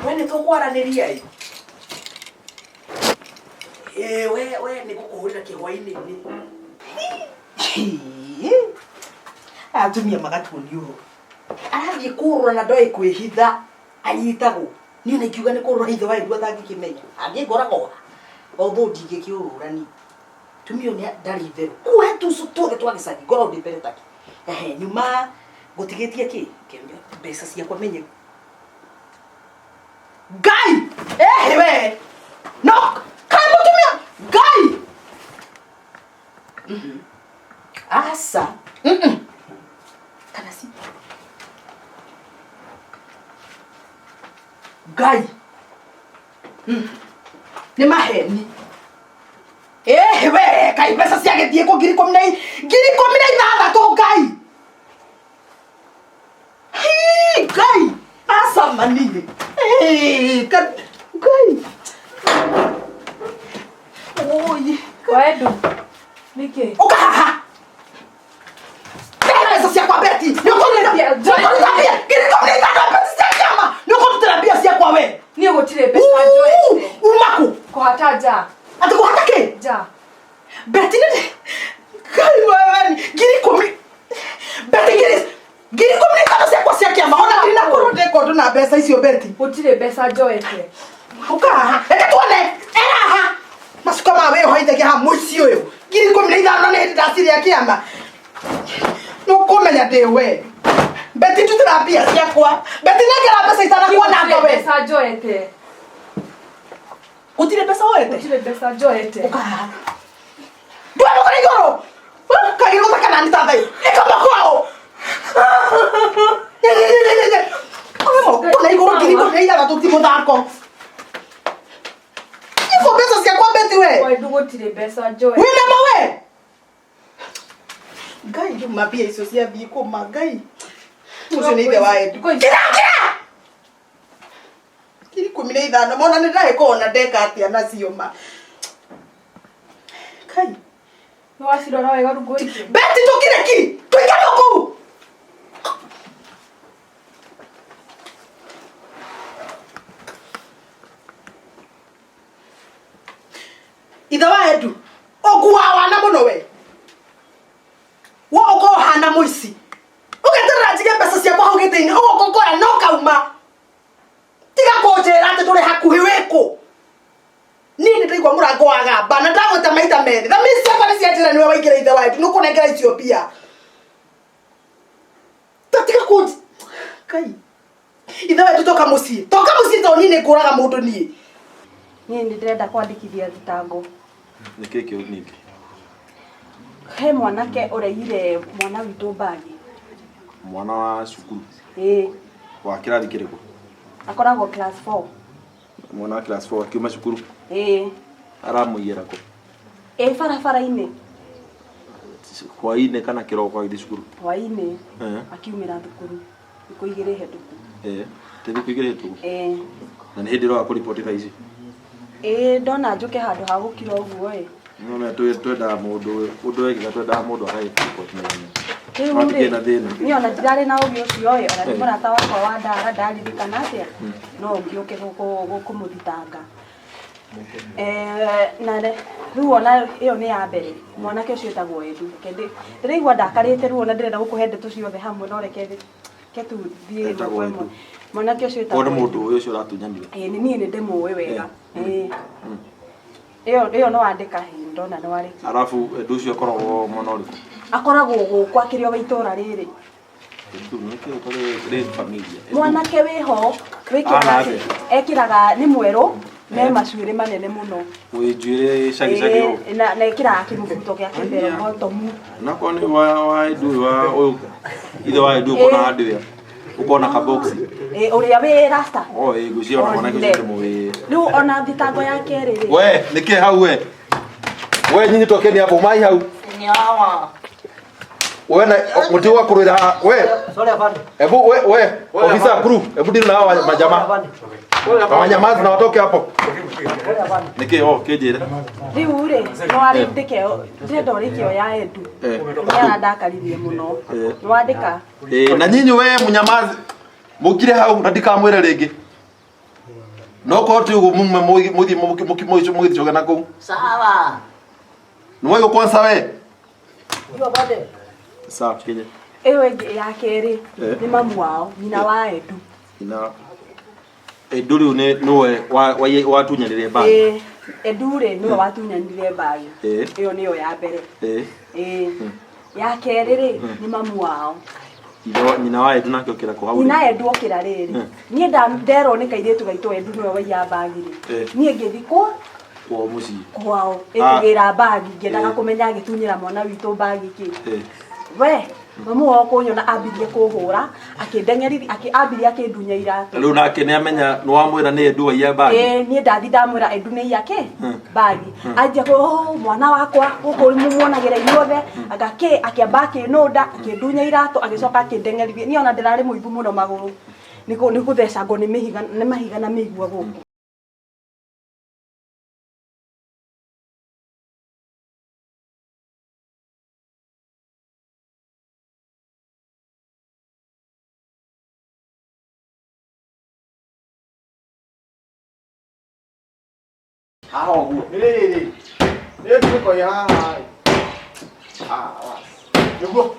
we nĩ tũkwaranĩria ĩ Ĩĩ we we nĩ ngũkũhũrĩra kĩhwainĩ-inĩ. Aya atumia magatuonia ũhoro. Arathiĩ kũrũra na ndoĩ kwĩhitha anyitagwo. Niĩ ona ingiuga nĩ kũrũra ithe wa Edu atangĩkĩmenya. Angĩ ngoragwo ha? Although ndingĩkĩũrũra niĩ. Tumia ũyũ ndarĩ itherũ. Kuohe tucu tuothe twa gĩcagi ngoragwo ndĩ mbere take. Ehe nyuma ngũtigĩtie kĩ? Mbeca ciakwa menye. Ngai! Ehe we! No kaĩ mũtumia! Ngai! Aca. Kana si. Ngai. Nĩ maheni. Ehe we, Ngai mbeca ciagĩthiĩ kũ 16,000 Ngai. Hii, Ngai. Aca manini. Ngai. Oi. Waendu. Nĩkĩ? Ũka haha. Mbeca ciakwa Beti. Nĩ ũkũruta mbia. 15,000 mbeca cia kĩama. Nĩ ũkũrutĩra mbia ciakwa we. Niĩ gũtirĩ mbeca njoete. Uma kũ? Kũhata nja. Atĩ kũhata kĩ? Nja. Beti nĩ Ngai wewe 10,000. Beti 15,000 ciakwa cia kĩama. Ona ndinakorwo ndĩka ũndũ na mbeca icio Beti. Gũtirĩ mbeca njoete. Ũka haha. Reke tuone. Era haha. Macuka ma wĩyohaithagia haha mũici ũyũ. 15,000 na nĩ hĩndĩ ndacirĩa kĩama. Nĩũkũmenya ndĩ we. Beti ndutĩra mbia ciakwa. Beti nengera mbeca itanakwananga Gũtirĩ we. mbeca njoete. Gũtirĩ mbeca woete? Gũtirĩ mbeca njoete. Ũka haha. Ndũe mũkore igũrũ. Kagĩrĩ gũthaka nani ta thaĩ. Ĩka moko. Moko na igũrũ 16,000 ti mũthako. Iko mbeca ciakwa Beti we. Waendu gũtirĩ mbeca njoete. Wĩna ma we. Ngai rĩu mambia icio ciathiĩ kũma Ngai. Ũcio nĩ ithe wa Edu. Kira kira. 15,000 mona nĩ ndagĩkorwo na ndeka atĩa nacio ma. Kai. Nĩ wacirora wega rĩu ngũikie. Beti tũkire ki. Tũikare o kũu. Ithe wa Edu, ũkuaga wana mũno we. Wo ũkorwo ũhana mũici. Ũgeterera njige mbeca ciakwa hau gĩtĩ-inĩ, ũgoka ũkoya no kauma. Tiga kũnjĩra atĩ ndũrĩ hakuhĩ wĩkũ. Niĩ nĩ ndaigua mũrango wagamba na ndagwĩta maita merĩ. Thamiri ciakwa nĩ cianjĩra nĩwe waingĩra ithe wa Edu, nĩ ũkũnengera icio mbia. Ta tiga kũnj... Ngai. Ithe wa Edu toka mũciĩ. Toka mũciĩ tondũ niĩ nĩ ngũraga mũndũ niĩ. Niĩ nĩ ndĩrenda kwandĩkithia thitango. Nĩ kĩ kĩũru ningĩ? He mwanake ũreire mwana witũ mbagi. Mwana wa cukuru? Ĩĩ. Wa kĩrathi kĩrĩkũ? Akoragwo class 4. Mwana wa class 4 akiuma cukuru? Ĩĩ. Aramũiyĩra kũ? Ĩ barabara-inĩ. Hwaĩ-inĩ kana kĩroko agĩthiĩ cukuru? Hwaĩ-inĩ. Akiumĩra thukuru. Thikũ igĩrĩ hĩtũku. Ĩĩ. Ti thikũ igĩrĩ hĩtũku? Ĩĩ. Na nĩ hĩndĩ ĩroka kũriboti thaa ici? Ĩĩ ndona njũke handũ ha gũkira ũguo ĩ. Nĩwona twendaga mũndũ ũndũ wekĩka twendaga mũndũ agagĩkũriboti na ihenya. Rĩu Watigĩe rĩ, na thĩna. niĩ ona ndirarĩ na ũgĩ ũcio ĩ, ona nĩ mũrata wakwa wa ndara ndaririkana atĩa, no ngĩũke kũmũthitanga. Na rĩu ona ĩyo nĩ ya mbere, mwanake ũcio wĩtagwo Edu. Reke ndĩraigua ndakarĩte rĩu ona ndĩrenda gũkũhe ndeto ciothe hamwe no reke tu thiĩ ĩmwe kwa ĩmwe. Mwanake ũcio wĩtagwo Ũyũ nĩ mũndũ ũyũ ũcio ũratunyanire. Ĩĩ nĩ niĩ nĩ ndĩmũĩ wega. Ĩĩ. Ĩyo no wandĩka hĩ ndona nĩ warĩkia. Arabu Edu ũcio akoragwo mwena ũrĩkũ? Akoragwo gũkũ akĩrĩ o wa itũra rĩrĩ. Edu nĩ kĩĩ ũtarĩ rĩ familia? Mwanake wĩho wĩkĩraga ekĩraga nĩ mwerũ me macuĩrĩ manene mũno. Wĩ njuĩrĩ cagi cagi ũũ. Na ekĩraga kĩmũbuto gĩa kĩbero botomu. Na korwo nĩ wa Edu wa ũyũ ithe wa Edu ũkona handũ ya ũkona ka box. Ĩĩ ũrĩa wĩ rasta. Oh ĩĩ ngwĩciria ona mwanake ũcio ndĩmũĩ. Rĩu ona thitango ya kerĩ rĩ. We nĩkĩ hau we? We nyinyi tokeni hapo mai hau. We na mũti wa kũrũĩra haha we. Ebu we we ofisa crew ebu deal na hawa majamaa. Wanyamazi na watoke hapo. Nĩkĩ o kĩnjĩre. Rĩu rĩ no arĩndĩke ndĩrenda ũrĩke ya Edu. Nĩ arandakaririe mũno. Nĩ wandĩka. Na nyinyi we mũnyamazi mũkire hau na ndikamwĩre rĩngĩ. No ko ti uguo mume muthie mugithicoke na kuu. Sawa. Nĩ kwanza we. Ndio bade. Sawa kije. Ĩyo ĩngĩ ya kerĩ nĩ mamu wao, nyina wa Edu. Nyina Edu rĩu nĩ nĩwe watunyanire mbagi. Ĩĩ, Edu rĩ nĩwe watunyanire mbagi. Ĩyo nĩyo ya mbere. Ĩĩ. Ya kerĩ rĩ nĩ mamu wao. Nyina wa Edu nake okĩra kũ hau. Nyina Edu okĩra rĩrĩ. Niĩ nderwo nĩ kairĩtu gaitũ Edu nĩwe waiya mbagi rĩ. Niĩ ngĩthiĩ kwa kwao mũciĩ. Kwao ĩkũgĩra mbagi ngĩendaga kũmenya agĩtunyĩra mwana witũ mbagi kĩ. We mamu wao kũnyona ambirie kũhũra akĩndeng'erithia ambirie akĩndunya iratũ. Rĩu nake nĩamenya nĩwamwĩra nĩ Edu waiya mbagi. Ĩĩ niĩ ndathi ndamwĩra Edu nĩ aiya kĩ mbagi. Anjia kũ mwana wakwa gũkũ mũmuonagĩra inyuothe anga kĩ akĩamba akĩnũnda akĩndunya iratũ agĩcoka akĩndeng'erithia. Niĩ ona ndĩrarĩ mũimbu mũno magũrũ nĩ gũthecangwo nĩ mahiga na mĩigua gũkũ. Haha ũguo. Nĩ nĩ tũkoya haha. Ah, nĩguo.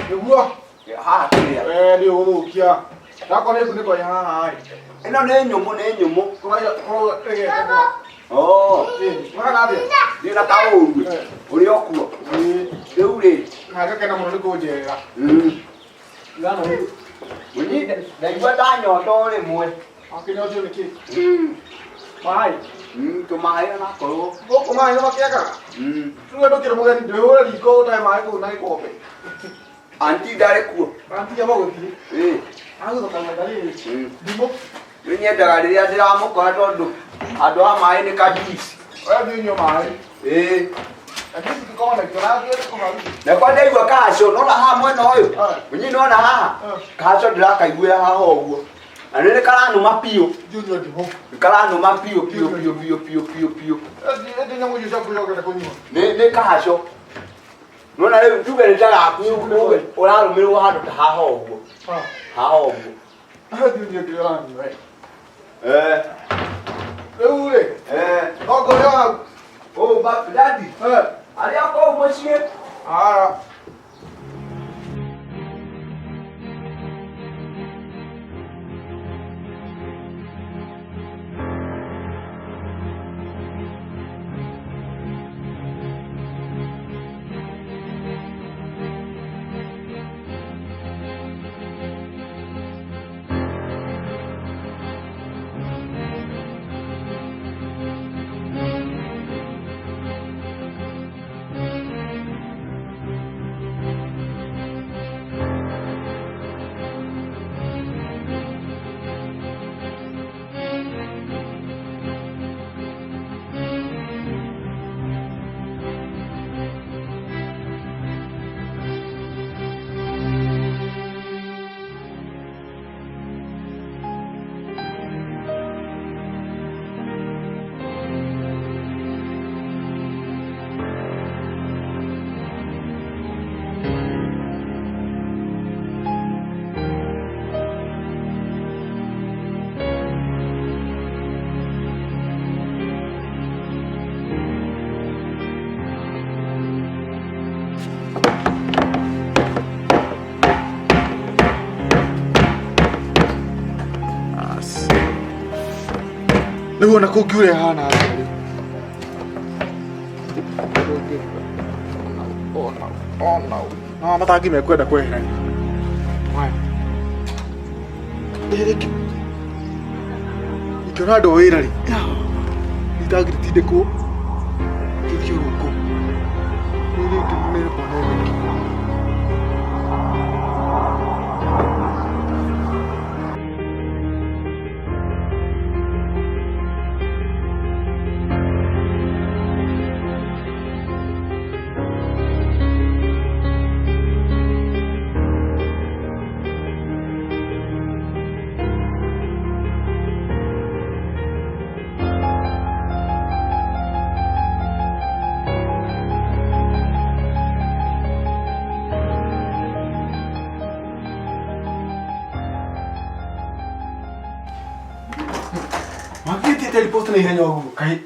Nĩguo. Haha kĩrĩa. Eh, nĩ ũgũthũkia. Ndakora nĩ nĩkoya haha. Ĩno nĩ nyũmũ nĩ nyũmũ. Kũrĩa Oh. Mwana atĩa? Ndĩ na kaũru. Ũrĩa ũkuo. Rĩu rĩ. Na ngakena mũno nĩ kũnjerera. Igana rĩu. Mũnyi ndaigua ndanyota o rĩmwe. Akĩnyua ũcio nĩ kĩ? Maĩ. Tũmaĩ onakorwo. Gũkũ maĩ nĩ makĩagaga? Rĩu ndũkĩrĩ mũgeni ndwĩhũre riko ũtahe maĩ kũu na gĩkombe. Anti ndarĩ kuo. Anti amba gũthiĩ. Ĩĩ. Agũcoka gwetha rĩrĩ. Ndimũ. Rĩu nyendaga rĩrĩa ndĩramũkora tondũ handũ ha maĩ nĩ kajuici. Oya thiĩ ũnyue maĩ. Ĩĩ. Kajuici gĩkoragwo nakĩo na nĩ kũharu. Nakwa ndaigua kahaco nona haha mwena ũyũ. Mũnyi nona haha. Kahaco ndĩrakaiguĩra haha ũguo. Na nĩ karanũma biũ. Thiĩ ũnyue ndimũ. Nĩ karanũma biũ biũ biũ biũ biũ biũ biũ. Ĩndĩ nyamũ icio ciaku ũrokete kũnyua. Nĩ kahaco. Nona rĩu njuge nĩ ta gaku ũrarũmĩrĩrwo handũ ta haha ũguo. Haha ũguo. Thiĩ ũnyue kĩrĩa ũranyua we. Eh. Rĩu rĩ. Eh. Ngorwo hau. Oh, daddy. Eh. Arĩa kũu mũciĩ. Ah. Rĩu ona kũngiure hana atĩa rĩu? Ona no matangi mekwenda kweherania. Maya. Rĩrĩ ingĩona andũ wĩra rĩ, itangi rĩtindĩkwo rĩthiũrũrũkwo. Rĩu rĩngĩ nĩkuona rĩngĩ. Ĩthiĩte riboti na ihenya ũguo kaĩ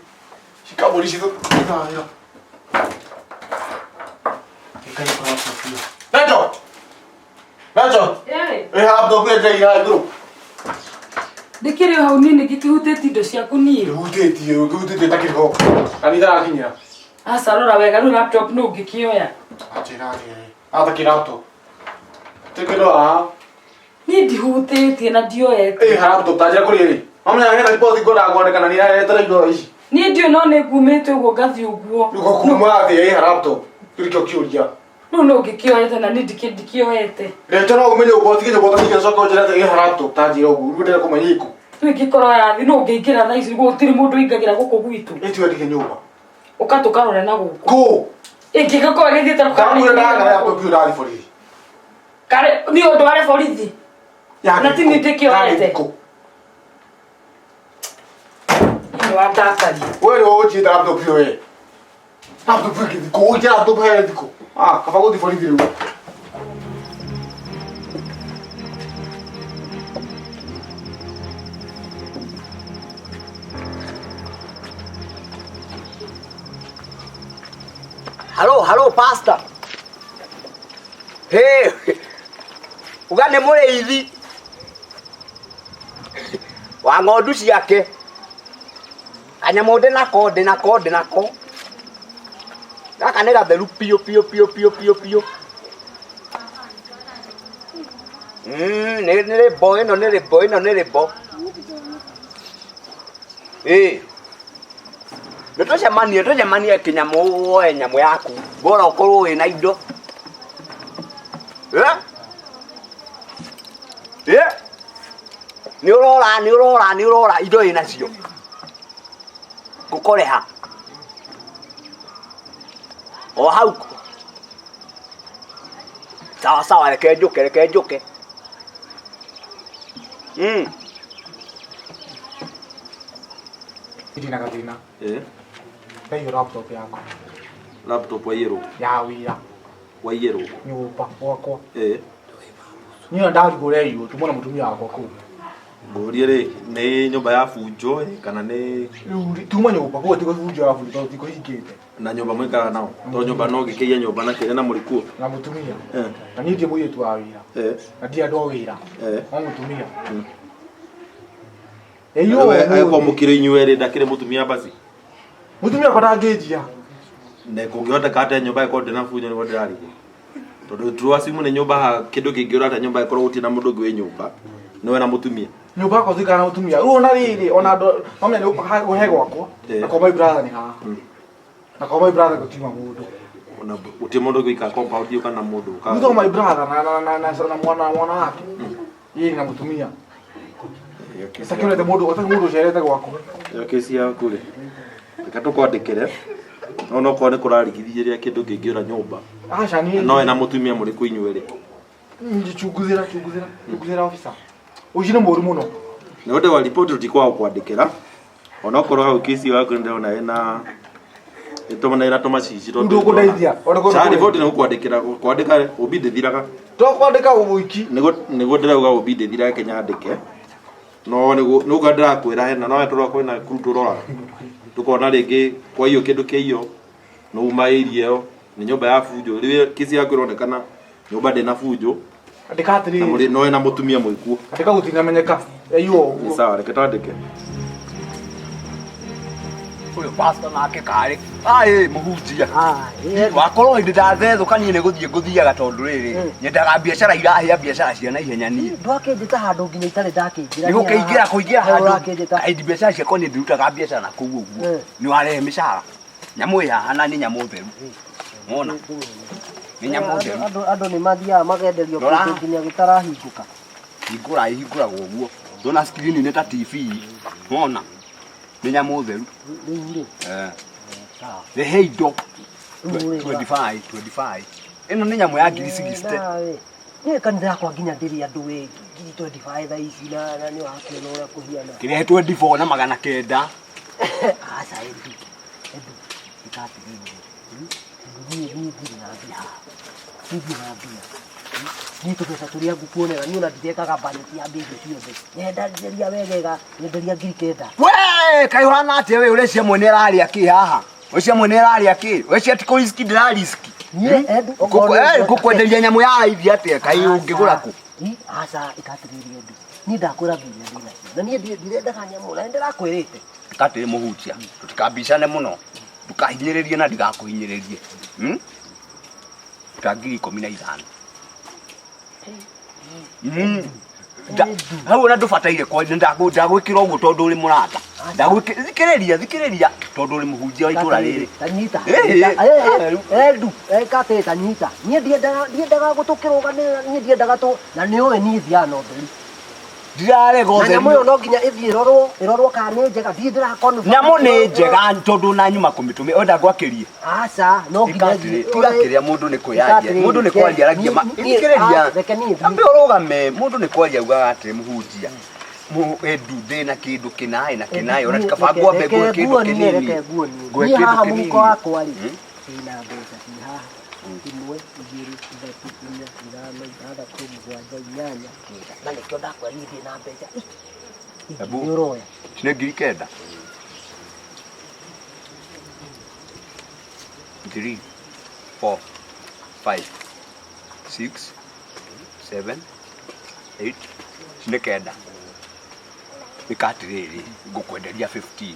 cikambũri citũ wĩra. Nacho! Nacho! Ĩ laptop ĩyo ndĩraiga igũrũ. Ndĩkĩrĩ o hau niĩ nĩngĩkĩhutĩtie indo ciaku niĩ. Ndĩhutĩtie, ũngĩhutĩtie ta kĩrĩho. Kanitha rakinyĩra. Aca rora wega rĩu laptop nũ ũngĩkĩoya. Anjĩra atĩrĩ. Ata kĩ laptop. Tĩkĩro haha. Niĩ ndihutĩtie na ndioete. Ĩ laptop ta njĩra kũrĩa ĩrĩ. Mamenya hena riboti ngwendaga kwandĩka na nĩiraretere indo ici. Niĩ ndiũĩ no nĩ ngumĩte ũguo ngathiĩ ũguo. Rĩu kuma atĩa ĩ laptop. Kĩu nĩkĩo kĩũria. Rĩu nũ ũngĩkĩoete na niĩ ndikĩoete. Reke no ũmenye ũguo tige nyũmba ũtathike coka ũnjĩre atĩ ĩ laptop ta njĩra ũguo. Rĩu ndĩrenda kũmenya ĩkũ. Rĩu ingĩkorwo yathi nũ ũngĩingĩra thaa ici gũtirĩ mũndũ ũingagĩra gũkũ gwitũ. Ĩtiwe ndige nyũmba. Ũka tũkarore na gũkũ. Kũ? Ĩngĩgĩkorwo ĩgĩthiĩte Ndakwĩra ndagara laptop ĩyo ndathiĩ borithi. Kare niĩ ũndware borithi. Na ti niĩ ndĩkĩoete. Nĩ wandakaria. We nĩwe ũnjĩte laptop ĩyo we. Laptop ĩngĩ thikũ, ũnjĩte laptop he thikũ. Ah, kaba gũthiĩ borithi rĩu. Halo, halo pastor. Hey, uga nĩ mũrĩithi wa ng'ondu ciake. Kanyamũ ndĩ nako, ndĩ nako, ndĩ nako. Gaka nĩ gatheru piũ piũ piũ piũ piũ piũ. Nĩ rĩmbo ĩno nĩ rĩmbo ĩno nĩ rĩmbo. Ĩĩ. Nĩ tũcemanie tũcemanie kĩnyamũ woe nyamũ yaku bora ũkorwo wĩna indo. Eh? Eh? Nĩ ũrora nĩ ũrora nĩ ũrora indo wĩnacio. Ngũkore ha? O hau. Sawa sawa reke njũke reke njũke. Ndina gathĩna. Eh? Ndaiywo laptop yakwa. Laptop waiyĩrwo? Ya wĩra. Waiyĩrwo? Nyũmba gwakwa. Eh. Niĩ ona ndarigwo ũreiywo tuma na mũtumia wakwa kũu. Ngũrie rĩ, nĩ nyũmba ya bunjo ĩ, kana nĩ Rĩu rĩ, tuma nyũmba kũu ti gũbunjo ya bunjo tondũ tikũhingĩte. Na nyũmba mũikaraga nao? Tondũ nyũmba no ngĩkĩiya nyũmba na kĩrĩa na mũrĩ kuo. Na mũtumia. Eh. Na niĩ ndirĩ mũirĩtu wa wĩra. Eh. Na ndirĩ andũ a wĩra. Eh. No mũtumia. Rĩu agĩkorwo mũkĩrĩ inyuĩ erĩ ndakĩrĩ mũtumia basi. Mũtumia wakwa ndangĩnjia. Na kũngĩhoteka atĩa nyũmba ĩkorwo ndĩna bunjo nĩguo ndĩrarigwo. Tondũ tũracimu nĩ nyũmba haha kĩndũ kĩngĩũra atĩa nyũmba ĩkorwo gũtirĩ na mũndũ ũngĩ wĩ nyũmba. Nĩwe na mũtumia. Nyũmba yakwa tuikara na mũtumia. Rĩu ona rĩrĩ ona andũ mamenya nĩ he gwakwa. Na kwa my brother nĩ haha. Na kwa my brother gũtiuma mũndũ. Ona gũtirĩ mũndũ ũngĩ ũikara compound ĩyo kana mũndũ ũkaga. Thutha my brother na na na na na mwana mwana wake. Yeye na mũtumia. Ĩtakĩonete mũndũ ũtarĩ mũndũ ũcerete gwakwa. Ĩyo kesi yaku rĩ. Reke tũkwandĩkĩre. No no korwo nĩ kũrarigithia rĩrĩa kĩndũ kĩngĩũra nyũmba. Aca niĩ. No ena mũtumia mũrĩ kũ inyuĩ rĩ. Chunguzĩra chunguzĩra chunguzĩra officer. Ũici nĩ mũũru mũno. Nĩ ũndũ wa riboti tũtikwaga gũkwandĩkĩra. Onokorwo hau kesi yaku nĩ ndĩrona ĩna ĩtũmana ĩna tũmacici Rĩu ndũkũndeithia. Ona korwo Ca nĩ riboti nĩ gũkwandĩkĩra kwandĩka ũmbi ndĩthiraga. To kwandĩka ũiki. Nĩguo nĩguo ndĩrauga ũmbi ndĩthiraga reke nyandĩke. No nĩguo nĩguo ndĩrakwĩra hena no tũrora kwĩna kuru tũroraga. Tũkona rĩngĩ kwaiywo kĩndũ kĩaiywo nĩ uma area ĩyo nĩ nyũmba ya bunjo. Rĩu kesi yaku ĩronekana nyũmba ndĩna bunjo. Andĩka atĩrĩrĩ. Na mũrĩ no ena mũtumia mwĩkuo. Andĩka gũtinamenyeka. Yaiywo ũguo. Nĩ sawa reke twandĩke. Ũyũ pastor nake karĩ aĩ mũhunjia wakorwo hĩndĩ ndathethũka niĩ nĩ gũthiĩ ngũthiaga tondũ rĩrĩ nyendaga biacara irahĩa biacara cia naihenya niĩ Ndwakĩnjĩta handũ nginya itarĩ ndakĩingĩra. nĩ gũkĩingĩra kũingĩra handũ Ũrakĩnjĩta. kaindi biacara ciakwa niĩ ndirutaga biacara na kũu ũguo nĩ warehe mĩcara nyamũ ĩ haha na nĩ nyamũ theru wona nĩ nyamũ theru Andũ nĩ mathiaga magenderio Rora. kũndũ nginya gĩtarahingũka. hingũra ĩhingũragwo ũguo ndona screen nĩ ta TV wona nĩ nyamũ theru Rĩu rĩ. Eh. Rehe indo 25 25 ĩno nĩ nyamũ ya ngiri 60 Nawe. Niĩ kanitha yakwa nginya ndĩrĩ andũ we ngiri 25 thaa ici na na nĩ ũrakĩona ũrĩa kũhiana. kĩrehe 24 na magana kenda Aca Edu. Edu. Ĩka atĩrĩrĩ. Niĩ niĩ ndirĩ na mbia. Niĩ ndirĩ na mbia. Niĩ tũbeca tũrĩa ngũkuonera niĩ ona ndirekaga budget ya mbia icio ciothe. Nyendanderia wegega, nyenderia ngiri kenda. We We kaĩ ũhana atĩa we ũrecia mwene ararĩa kĩ haha? Ũrecia mwene ararĩa kĩ? Ũrecia ti kũriski ndĩrariski. Niĩ, Edu, okorwo nĩ- Ngũkwenderia nyamũ ya raithi atĩa kaĩ ũngĩgũra kũ? Ni, aca ĩkatĩrĩria Edu. Niĩ ndakwĩra mbia iria ndĩnacio. Na niĩ ndirendaga nyamũ na nĩndĩrakwĩrĩte. Katĩrĩ mũhunjia, tũtikambicane mũno. Ndũkahinyĩrĩrie na ndigakũhinyĩrĩrie. Ta 15,000. Hau ona ndũbataire kwaria ndagwĩkĩra ũguo tondũ ũrĩ mũrata. Thikĩrĩria thikĩrĩria tondũ ũrĩ mũhunjia wa itũra rĩrĩ. Tanyita. Eh, eh. Edu, ĩkatĩrĩ tanyita. Niĩ ndiendaga ndiendaga gũtũkĩrũgamĩrĩra, niĩ ndiendaga tũ na nĩ ũĩ niĩ thiaga na ũtheri. Ndirarega Na nyamũ ũtheri. ĩyo no nginya ĩthiĩ ĩrorwo, ĩrorwo kana nĩ njega. Ndirĩ ndĩrakonfirm. Nyamũ nĩ njega tondũ na nyuma kũmĩtũmĩra wenda ngwakĩrie. Aca, no nginya Ĩkatĩrĩ, ĩthiĩ. tiga kĩrĩa mũndũ nĩ kwĩyaria. Ĩkatĩrĩrĩ, Mũndũ nĩ kwaria aragia ma. Niĩ- Thikĩrĩria. reke niĩ thiĩ. Ambe ũrũgame, mũndũ nĩ kwaria augaga atĩrĩ mũhunjia. Edu ndĩ na kĩndũ kĩnaĩ na kĩnaĩ ona tikaba ngwambe nguhe Reke kĩndũ nguonie, kĩnini. reke nguonie. Nguhe Niĩ kĩndũ haha mũhuko kĩnini. wakwa rĩ, ndĩna mbeca ciĩ haha. Ĩmwe, igĩrĩ, ithatũ, inya, ithano, ithathatũ, mũgwanja, inyanya, kenda. Na nĩkĩo ndakwĩra niĩ ndĩ na mbeca ici. Ebu. Nĩ ũroya. Nĩ 9,000. 3, 4, 5, 6, 7, 8, nĩ kenda. Ĩka atĩrĩrĩ, ngũkwenderia 15.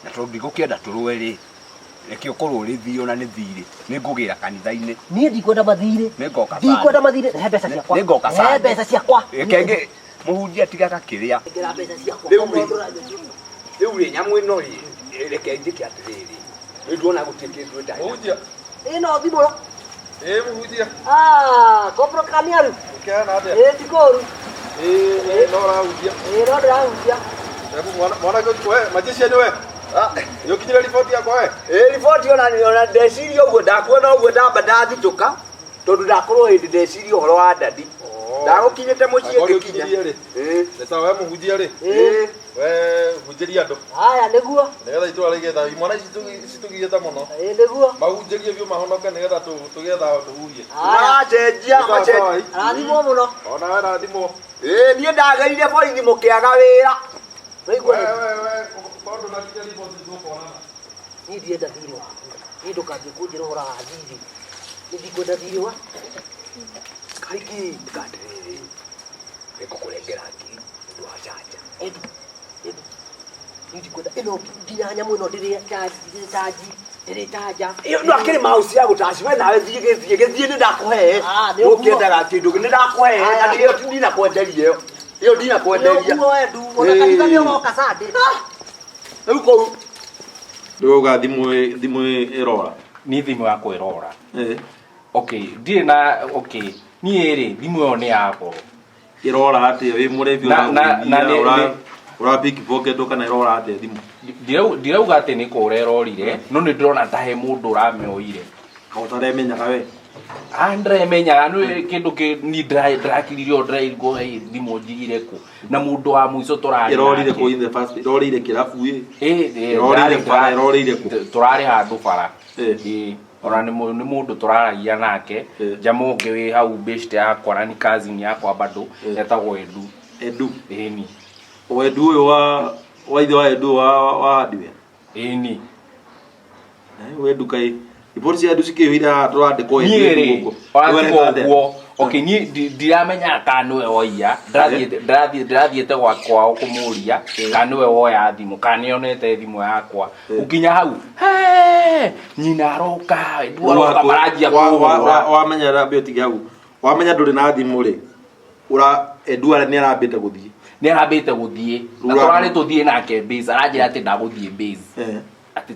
Na tondũ ndigũkĩenda tũrũe rĩ, reke ũkorwo ũrĩ thiĩ ona nĩ thirĩ, nĩ ngũgĩra kanitha-inĩ. Niĩ ndikwenda mathirĩ. Nĩ ngoka Ndikwenda mathirĩ. He mbeca ciakwa. Nĩ ngoka He Sunday. mbeca ciakwa. Reke ngĩ mũhunjia tigaga kĩrĩa. Ngĩra mbeca ciakwa. Rĩu rĩ, rĩu rĩ nyamũ ĩno rĩ, reke njĩke atĩrĩrĩ. Rĩu ndona gũtirĩ kĩndũ ĩtarĩ. Mũhunjia. Ĩno thimũ. Ĩ mũhunjia. Ah, kopro kamiaru. Ũkĩhana atĩa? Ĩ ti kũũru. Ĩ no ũrahunjia. Ĩ no ndĩrahunjia. Hebu mwana mwanake we majeshi anyu we. Nĩ ũkinyire riboti yakwa we. Ĩ riboti ona ona ndeciria ũguo ndakuona ũguo ndamba ndathitũka tondũ ndakorwo hĩndĩ ndeciria ũhoro wa ndadi. Ndagũkinyĩte mũciĩ Angorwo ngĩkinya. ũkinyirie rĩ. Nĩ sawa we mũhunjia rĩ. Ĩ. We hunjĩria andũ. Haya nĩguo. Nĩgetha itũra rĩgĩe thayũ. Imwana ici citũgiĩte mũno. Ĩ nĩguo. Mahunjĩrie biũ mahonoke nĩgetha tũgĩe thayũ tũhuhie. Maracenjia Nĩ sawa, sawa, ĩ. Rathimwo mũno. Ona we rathimwo. Ĩ niĩ ndagerire borithi mũkĩaga wĩra. Waigua We nĩ we we tondũ nakinya riboti tũkonana. niĩ ndirenda thirĩ waku. Niĩ ndũkanjie kũnjĩra ũhoro wa thirĩ. Niĩ ndikwenda thirĩ wa. Nĩkĩ? Ĩka atĩrĩrĩ. Nĩngũkũrengera ngiri ũndũ wa canja. Edu, Edu. Niĩ ndikwenda ĩno nginya nyamũ ĩno ndĩrĩ charge, ndĩrĩ charge, ndĩrĩ charger. Ĩyo no akĩrĩ mouse ya gũtaci we nawe thiĩ gĩthiĩ gĩthiĩ nĩ ndakũhe. Ah, nĩ ũguo. Ũkĩendaga kĩndũ nĩ ndakũhe na ĩyo ndinakwenderia ĩyo. Ĩyo ndinakwenderia. Nĩ ũguo Edu, ona kanitha nĩ ũgoka Sunday. Rĩu kũu Rĩu uga thimũ thimũ ĩrora. Ni thimũ yakwa ĩrora. Okay, ndirĩ na okay, niĩ rĩ thimũ ĩyo nĩ ya goro. Ĩrora atĩa wĩ mũrebi Na nĩ ũra pickpocket kana ĩrora atĩa thimũ? Ndirauga atĩ nĩ kũra ĩrorire, no nĩ ndĩrona ta he mũndũ ũramĩoire. Ka ũtaremenyaga we? Ah, ndĩremenyaga nĩ kĩndũ kĩ ni ndĩrakiririe o ndĩraigua hey, thimũ njigire kũ na mũndũ wa mũico tũrarĩ Ĩrorire nake. kũ in the first ĩrorire kĩrabu ĩ? Ĩ, ĩ, Ĩrorire bara ĩrorire kũ? Tũrarĩ handũ bara. Ĩ, ona nĩ mũndũ tũraragia nake jama ũngĩ wĩ hau best yakwa na nĩ cousin yakwa bado etagwo Edu. Edu? Ĩni. O Edu ũyũ wa ithe wa Edu wa hardware? Ĩni. We Edu kaĩ riboti cia Edu cikĩihũire haha tũrandĩkwo Edu Niĩ Edu rĩ gũkũ. ona Rĩu tiga areka atĩa? ũguo okay niĩ ndiramenya kana nĩwe woiya ndĩrathiĩte gwa kwao kũmũria kana nĩwe woya thimũ kana nĩonete thimũ yakwa ũkinya hau "Hey, nyina aroka Edu aroka maranjia kũhũra Wamenya rambia ũtige hau. Wamenya ndũrĩ na thimũ rĩ ũra Edu nĩ arambĩte gũthiĩ. Nĩ arambĩte gũthiĩ na tũrarĩ tũthiĩ nake base aranjĩra atĩ ndagũthiĩ base atĩ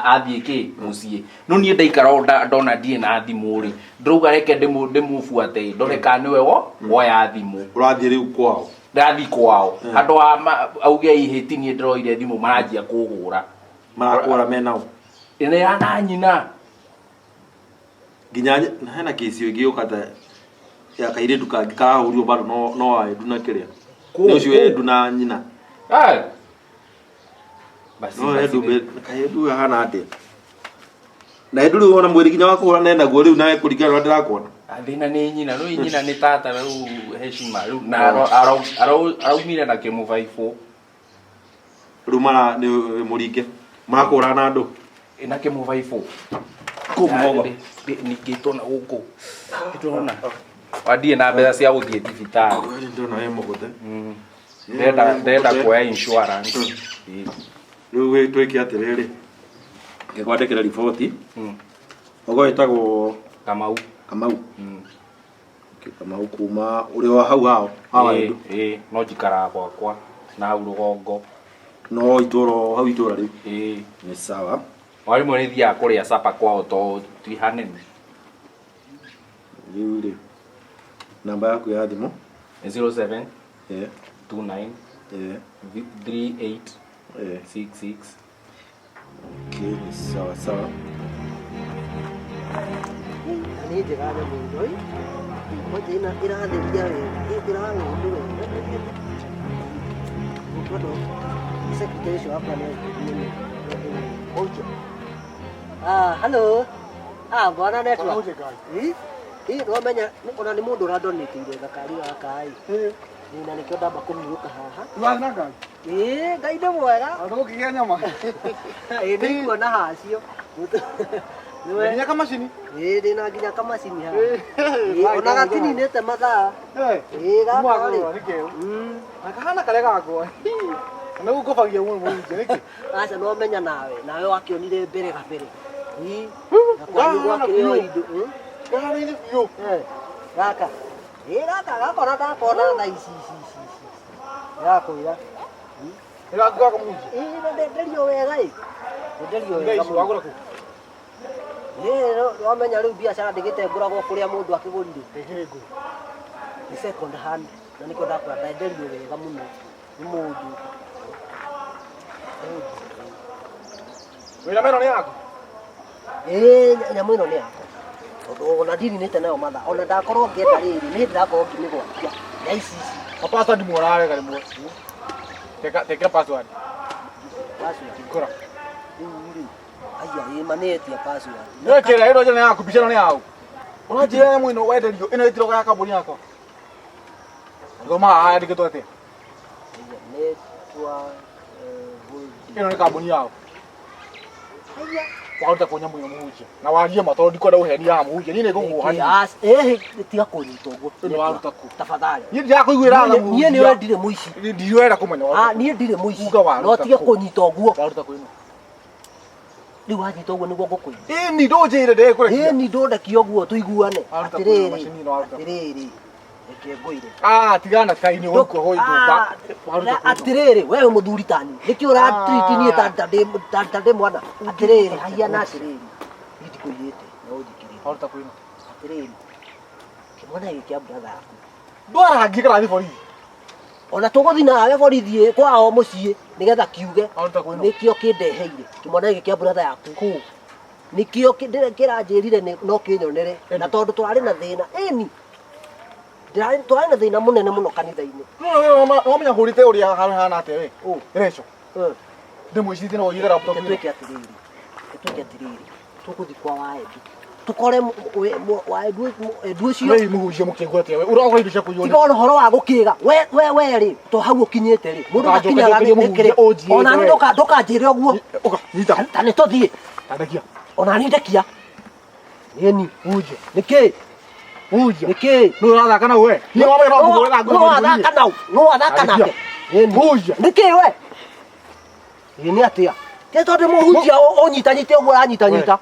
athiĩ kĩ mũciĩ no niĩ ndaikara o ndona ndirĩ na thimũ rĩ ndĩrauga reke ndĩmũbuate ndore kana nĩwe woya thimũ. Ũrathiĩ rĩu kwao? Ndĩrathiĩ kwao handũ ha auge ihĩti niĩ ndĩroire thimũ maranjia kũhũra. Marakũhũra mena ũ? Nĩ na nyina. Nginya hena kĩci ĩngĩ yũka ta ya kairĩtu kangĩ karahũrirwo bado no wa Edu na kĩrĩa. Nĩ ũcio Edu na nyina. Basi, No basi Edu kaĩ Edu ahana atĩa? Na Edu rĩu ona mwĩrĩ nginya wa kũhũra nenaguo rĩu nawe kũringana na ũrĩa ndĩrakuona. Thĩna nĩ nyina, rĩu nyina nĩ tata rĩu heshima rĩu na araumire na kĩmũbaibũ. Rĩu mara nĩ mũringe. Marakũra na andũ. Na kĩmũbaibũ. Kũu mũgongo. Ningĩtwo na gũkũ. Ndĩrona. Wandiĩ na mbeca cia gũthiĩ thibitarĩ. Ndĩrona wĩ mũgũthe. Ndĩrenda kuoya insurance. Rĩu twĩke atĩrĩrĩ. Ngĩkwandĩkĩra riboti. Ũgo ĩtagwo Kamau. Kamau. Okay, Kamau kuma ũrĩ wa hau hao. Hawa Ĩĩ, ĩĩ, no njikaraga gwakwa na hau rũgongo. No itũra hau itũra rĩu. Ĩĩ. Nĩ sawa. O rĩmwe nĩ thiaga kũrĩa capa kwao to ti hanene. Rĩu rĩ namba yaku ya thimũ Nĩ 07 yeah. 29 yeah. 38 yeah. 66. Okay, ni sawa sawa. Nĩ njega nyamũ ĩno ĩ. Kwanja ĩna ĩratheria wega, ĩrang'ũndũ wega. Tondũ secretary ũcio wakwa nĩ anjĩrire. Ah, hello. Ah, bwana network. Ĩ, ĩ, nĩwamenya ona nĩ mũndũ ũrandonĩtĩire gakari gaka ĩ. Ĩ, na nĩkĩo ndamba kũhurũka haha. Ũrathiĩ na ngari? Ĩ, Ngai nĩ mwega. Ona gũkĩgĩa nyama. Ĩ, nĩikuona hacio. Nginya kamacini? Ĩ, ndĩna nginya kamacini haha. Ĩ, ona gatininĩte mathaa. Ĩ, gaka rĩ. Nĩ keru. Na kahana karĩa gakwa. Na gũkobagia mũno mũhunjia nĩkĩ? Aca no menya nawe, nawe wakĩonire mbere kabere. Ĩ, na kwanyu gwakĩrĩ o indo. Kahana-inĩ biũ. Gaka. Ĩ, gaka gakona ndakona thaa ici ici ici ici. Ndĩrakwĩra. Nĩ gaku gaka mũhunjia? Ĩ, na ndenderio wega ĩ. Ndenderio Thaa wega ici mũno. wagũra kũ? Ĩ, wamenya rĩu biacara ndĩgĩte ngũragwo kũrĩa mũndũ akĩgũrire. Nĩ second hand na nĩkĩo ndakwĩra ndenderio wega mũno nĩ mũndũ. Wĩra meno nĩ yaku? Ĩ, nyamũ ĩno nĩ yakwa. Tondũ ona ndininĩte nayo mathaa, ona ndakorwo ngĩenda rĩrĩ, nĩ ndĩrakorwo ngĩmĩgwatia. Ya ici ici. Na password muonaga wega rĩmwe. Tekera password. Password. Hingũra. Rĩu rĩ, aya ĩ ma nĩ etia password. Nĩwekĩra ĩno njĩra nĩ yaku, mbica ĩno nĩ yaũ. Ũranjĩra nyamũ ĩno wenderio, ĩno ĩtiroga ya kambuni yakwa. Thoma haha yandĩkĩtwo atĩa? Network holding. Ĩno nĩ kambuni yao. Waruta kũ nyamũ ĩno mũhunjia? Na warie ma tondũ ndikwenda ũheni haha mũhunjia. Niĩ nĩngũkũhania. Ĩhĩ, tiga kũnyita ũguo. Ĩno waruta kũ? Tafadhali. Niĩ ndirakũiguĩra tha Niĩ nĩwe ndirĩ mũici. Ndirenda kũmenya Ah, niĩ ndirĩ mũici. Uga waruta No tige kũ? kũnyita ũguo. Waruta kũ ĩno? Rĩu wanyita ũguo nĩguo ngũkũigua. Ĩni ndũnjĩre ndĩkũrekia. Ĩni ndũndekie ũguo tũiguane. Waruta kũ ĩno Atĩrĩrĩ, macini ĩno waruta kũ? atĩrĩrĩ. Reke ngwĩre. Ah, tigana kai nĩ ũgũkua gũgĩthũka. Waruta kũ ĩno? Atĩrĩrĩ, we wĩ mũthuri tani. Nĩkĩ ũratreat niĩ ta ndĩ mwana? Atĩrĩrĩ, hahiana atĩrĩrĩ. Niĩ ndikũiyĩte na ũnjĩkĩrĩre. Waruta kũ ĩno? Atĩrĩrĩ, kĩmwana gĩkĩ kĩa brother yaku. Ndwarangie karathi borithi. Ona tũgũthiĩ nawe borithi kwao mũciĩ nĩgetha kiuge Waruta kũ ĩno? nĩkĩo kĩndeheire kĩmwana gĩkĩ kĩa brother yaku. Nĩkĩo kĩranjĩrire no kĩnyonere na tondũ tũrarĩ na thĩna ĩni tũrarĩ na thĩna mũnene mũno kanitha-inĩ. Wamenya hũrĩte ũrĩa hana atĩa we? Reco. Ndĩmwĩcirĩtie no ũiyĩre laptop Reke ĩno. twĩke atĩrĩrĩ, reke twĩke atĩrĩrĩ, tũgũthiĩ kwa waendu tũkore waendu endu ũcio Wei mũhunjia mũkĩigua atĩa we? Ũragũra indo cia kũiywo. tiga ona ũhoro wa gũkĩga we we we rĩ to hau ũkinyĩte rĩ mũndũ Ndũkanjokerie ndakinyaga nĩ mũhunjia kĩrĩ ũnjiyĩte ona niĩ we. ndũkanjĩre ũguo Ũka, nyita. ta nĩ tũthiĩ Tandekia. ona niĩ ndekia ĩni Mũhunjia. nĩkĩ Mũhunjia. nĩkĩ Nũ ũrathaka nau we? Niĩ wamenya no ngũhũre nũ wathaka nau nũ wathaka nake ĩni Mũhunjia. nĩkĩ we ĩ nĩ atĩa ke tondũ mũhunjia ũnyitanyite ũguo ũranyitanyita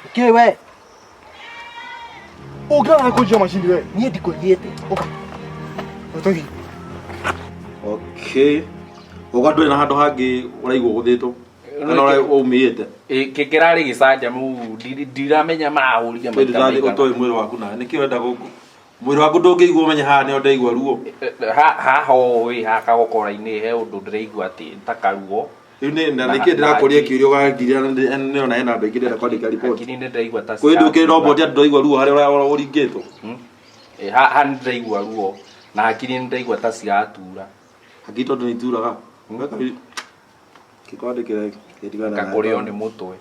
nĩkĩ we Ũngĩrora kũnjia macini we. Niĩ ndikũiyĩte. Ũka. Tũthiĩ. Okay. Uga ndũrĩ na handũ hangĩ ũraigua ũgũthĩtwo kana ũrĩa ũmĩte. Kĩrarĩ gĩcanjamũ ndiramenya marahũrire maita maigana. Ũtoĩ mwĩrĩ waku nawe nĩkĩ ũrenda gũkũ mwĩrĩ waku ndũngĩigua ũmenye haha nĩho ndaigua ruo. Haha ũĩ haha kagokora-inĩ he ũndũ ndĩraigua atĩ ta karuo. Rĩu nĩ na nĩkĩ ndĩrakũria kĩũria ũgangiria na nĩona hena andũ aingĩ ndĩrenda kwandĩka riboti. Hakiri nĩ ndĩraigua ta Kwĩ ndũkĩrĩ robot andũ ndaigua ruo harĩa ũringĩtwo. Haha nĩ ndĩraigua ruo na hakiri nĩ ndĩraigua ta ciratura. Hakiri tondũ nĩ ituraga. Kĩkwandĩkĩra kĩndigana. Ngakũrĩo nĩ mũtwe.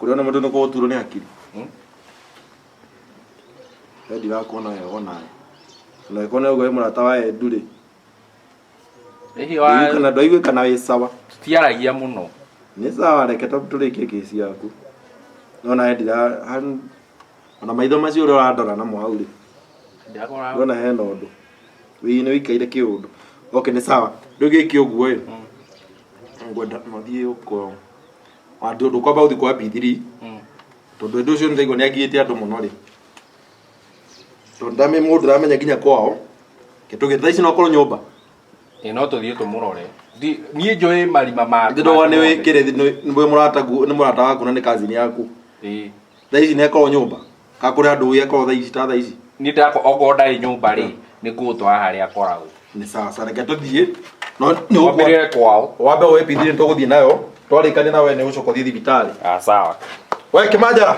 Kũrĩo nĩ mũtwe nĩ kũgũturwo nĩ hakiri. We ndirakuona wega onawe. Ona angĩkorwo nĩ ũguo wĩ mũrata wa Edu rĩ. Ĩhĩ wa Kana ndwaigua kana wĩ sawa. Tutiaragia mũno. Nĩ sawa reke tũrĩkie kesi yaku. No nawe ndira ona maitho macio ũrĩa ũrandora namo hau rĩ. Ndakora. Ndona hena ũndũ. Wĩ nĩ wĩikaire kĩũndũ. Okay nĩ sawa. Rĩu gĩkĩ ũguo ĩ. Ngwenda mathiĩ ũko. Andũ ndũkwamba gũthiĩ kwa P3. Tondũ ũndũ ũcio nĩndaigua nĩ agiĩte andũ mũno rĩ. Tondũ ndame mũndũ ndamenya nginya kwao. Kĩtũgĩ thaa ici no akorwo nyũmba. Ĩ no tũthiĩ tũmũrore. Niĩ njũĩ marima ma. Ndĩrona nĩ wĩkĩre nĩ mũrata nĩ mũrata waku na nĩ cousin yaku. Ĩ. Thaa ici nĩ akorwo nyũmba. Ka kũrĩ andũ ũĩ akorwo thaa ici ta thaa ici. Niĩ ndakwa okorwo ndarĩ nyũmba rĩ, nĩ ngũgũtwara harĩa akoragwo. Nĩ sawa sawa reke tũthiĩ. No nĩ Wambĩrĩre kwao. Wambe woe P3 nĩ tũgũthiĩ nayo. Twarĩkania nawe nĩ ũcoka ũthiĩ thibitarĩ. Ah sawa. We Kĩmanjara.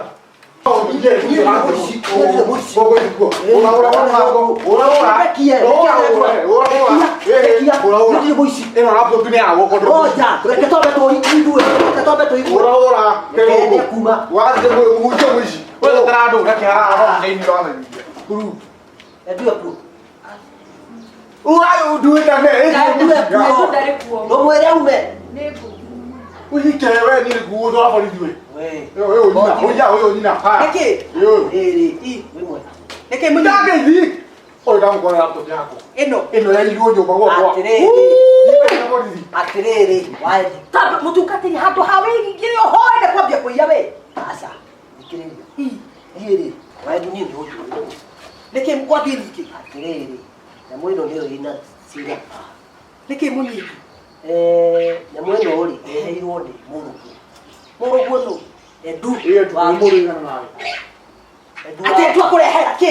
Ndũmwĩre ume. Nĩkĩ? Nĩkĩ mũnyinyi? Ĩno. Atĩrĩrĩ, waendi. Tondũ mũtungatĩri handũ ha wĩigire ũhoere kwambia kũiya we. Aca, thikĩrĩria. Niĩ rĩ, waendi niĩ nĩ ũnjũĩ. Nĩkĩ gwathiĩ ningĩ? Atĩrĩrĩ, nyamũ ĩno nĩyo ĩna cira. Nĩkĩ mũnyinyi? Nyamũ ĩno rĩ, ĩheirwo nĩ mũrũguo. Mũrũguo nũ? Edu. Atĩ Edu akũrehera kĩ?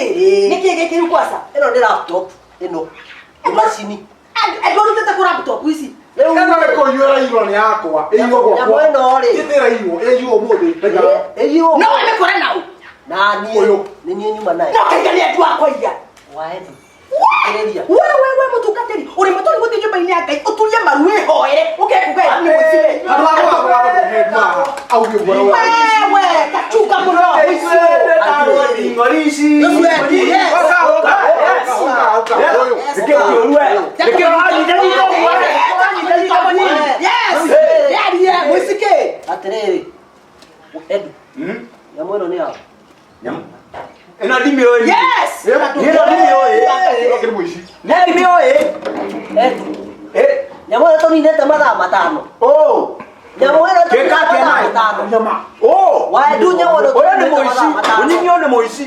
Nĩkĩ gĩkĩ rĩu kwaca? Ĩno nĩ laptop ĩno. Nĩ macini. Edu arutĩte kũ laptop ici? Ĩno nĩ kũiywo ĩraiywo nĩ yakwa. Ĩiywo gwakwa. Nyamũ ĩno rĩ. Ĩtĩ ĩraiywo, ĩiywo ũmũthĩ. Ĩiywo. No wamĩkora nau. Na niĩ nĩ niĩ nyuma nayo. No kaiga nĩ Edu akũiya. Waendi. We we we mũtungatĩri ũrĩ mũtũri gũthiĩ nyũmba-inĩ ya Ngai ũturie maru wĩhoere ũkekuga Edu nĩ mũici we. Wewe kachunga mũno Atĩrĩrĩ, Edu. Nyamũ ĩno nĩ yaũ? Ĩno ndimĩũĩ. Yes! Ĩno ndimĩũĩ. Nĩ ndimĩũĩ. Edu. Nyamũ ĩno tũninĩte mathaa matano. Nyamũ ĩno Kĩka tũninĩte atĩa mathaa nayo? matano. Oh! Waedu nyamũ ĩno Ũyũ nĩ tũninĩte mũici. mathaa matano. Mũnyinyi ũyũ nĩ mũici.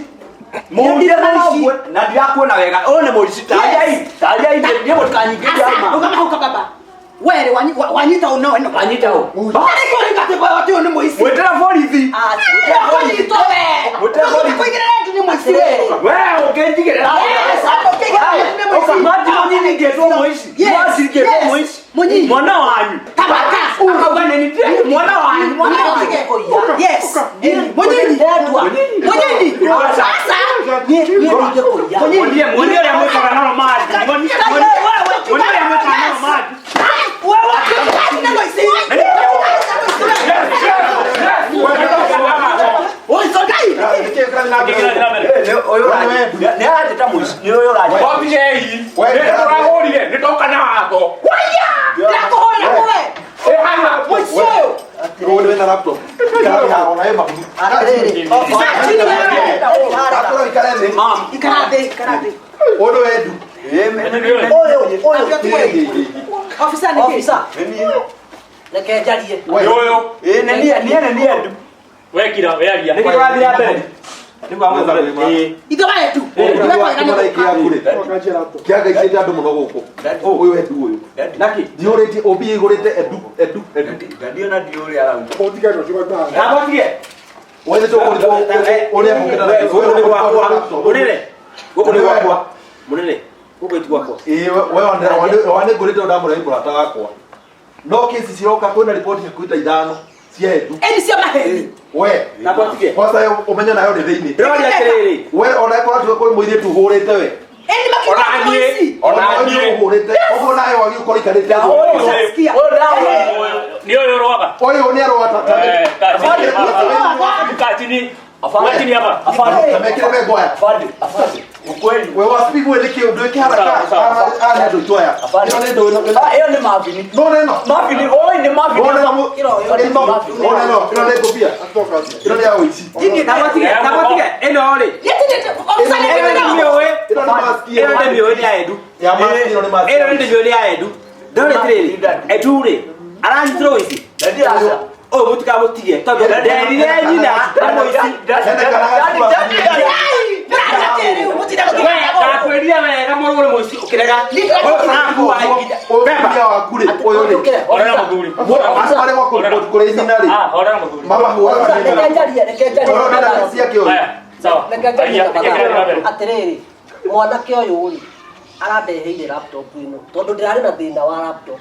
Mũndire mũici. Na ndirakuona wega. Ũyũ nĩ mũici. Tariai. Tariai niĩ mũtikanyingĩrie ma. Rũgama hau kababa. Were wanyita ũ no ĩno. Wanyita ũ. Arĩ kũringa atĩ atĩ ũyũ nĩ mũici. Mwĩtĩra borithi. Kũnyitwo we. Mwĩtĩra borithi. Kũigĩrĩra Edu nĩ mũici we. We ũkĩnjigĩrĩra. Yes, ũkĩigĩrĩra Edu nĩ mũici. Mati mũnyinyi ngĩtwo mũici. Yes, Mati ngĩtwo yes. mũici. Mũnyinyi. Mwana wanyu. Tabaka. Akauga nĩ nĩ mwana wanyu. Mwana wanyu. Yes. Mũnyinyi. Mũnyinyi. Sasa. Muonie muonie ũrĩa mwĩkaga na Romaji. Muonie muonie ũrĩa mwĩkaga na Romaji. Nĩ aranjĩta mũici. Nĩ ũyũ ũranjĩta. Obijei. Nĩ tũrahũrire, nĩ ndoka na watho. Ndĩrakũhũrĩra kũwe. Ĩ haha. Mũici ũyũ. Ũyũ wĩna laptop. Ikara haha ona ĩ mabuku. Atĩrĩrĩ. Akũrwo ikare thĩ. Ikara thĩ, ikara thĩ. Ũyũ nĩ Edu. Ũyũ, ũyũ. Officer nĩ kĩ? Officer. Reke njarie. Nĩ ũyũ. Ĩ nĩ niĩ nĩ niĩ Edu. Wekira, wearia. Nĩkĩ kĩrathiĩ na mbere? Nĩguo amũthare. Ĩ. Ithe wa Edu. Kĩangaicĩte andũ mũno gũkũ. Ũyũ Edu ũyũ. Naki. Ndihũrĩtie ũmbi ĩihũrĩte Edu Edu Edu. Ndio na ndio ũrĩa arauga. Ndagwatige. Wewe nĩ ũrĩa mũkĩra na Gũkũ nĩ gwakwa. Mũnene. Gũkũ nĩ gwakwa. Mũnene. Gũkũ ti gwakwa. Ĩĩ we wane ngũrĩte ndamũrehe mũrata wakwa. No kesi ciroka kwĩna riboti hakuhĩ ta ithano cia Edu. Ĩni cia maheni. We. Ndagwatige. Kwanza ũmenye nayo nĩ thĩinĩ. Ndĩroria atĩrĩrĩ. We ona ĩkorwo tuge kwĩ mũirĩtu ũhũrĩte we. Ĩni makiuga Ona nĩ niĩ. mũici. Ona niĩ. Ũhũrĩte. Ũguo nawe wagĩrĩirwo gũkorwo ũikarĩte thĩ. Sikia. Ũyũ ndahũrire. Nĩ ũyũ ũrũaga. Ũyũ nĩ arũa ta Eh, kachini. Kachini. Kachini hapa. Mekire megwaya. Afande, afande. Ukweli. We wasipigwe nĩ kĩũndũ ĩkĩharaka. Sawa, sawa. Aya nĩ andũ tu aya. Ĩno nĩ ndũ ĩno. Ah, ĩyo nĩ Marvin. No no no. Marvin, oi nĩ Marvin. No no no. Ĩno no no ĩno nĩ ngũbia. Ĩno nĩ ya ũici. Tagotige ĩno rĩ. Officer nĩ Ĩno ndĩmĩũĩ. Ĩno nĩ mask Ĩno ndĩmĩũĩ nĩ ya Edu. Ya mask ĩno nĩ mask. Ĩno ndĩmĩũĩ nĩ ya Edu. Ndore atĩrĩrĩ, Edu rĩ, aranyitirwo ũici. Ũyũ mũtikamũtige tondũ nderire nyina na mũici. We, ndakwĩrire wega mũrũ ũrĩ mũici ũkĩrega. Ũyũ ũrakua ihinda. Ũyũ mũtumia waku rĩ, ũyũ rĩ. Horera mũthuri. Acio marĩ gwaku kũrĩ nyina rĩ. Ah, horera mũthuri. Mamahũraga Reke nyina. njarie, reke njarie. Ũyũ ndenda ciake ũyũ. Haya, sawa. Reke njarie Aya, reke kĩrathiĩ na mbere. Atĩrĩrĩ, mwanake ũyũ rĩ, arandeheire laptop ĩno tondũ ndĩrarĩ na thĩna wa laptop.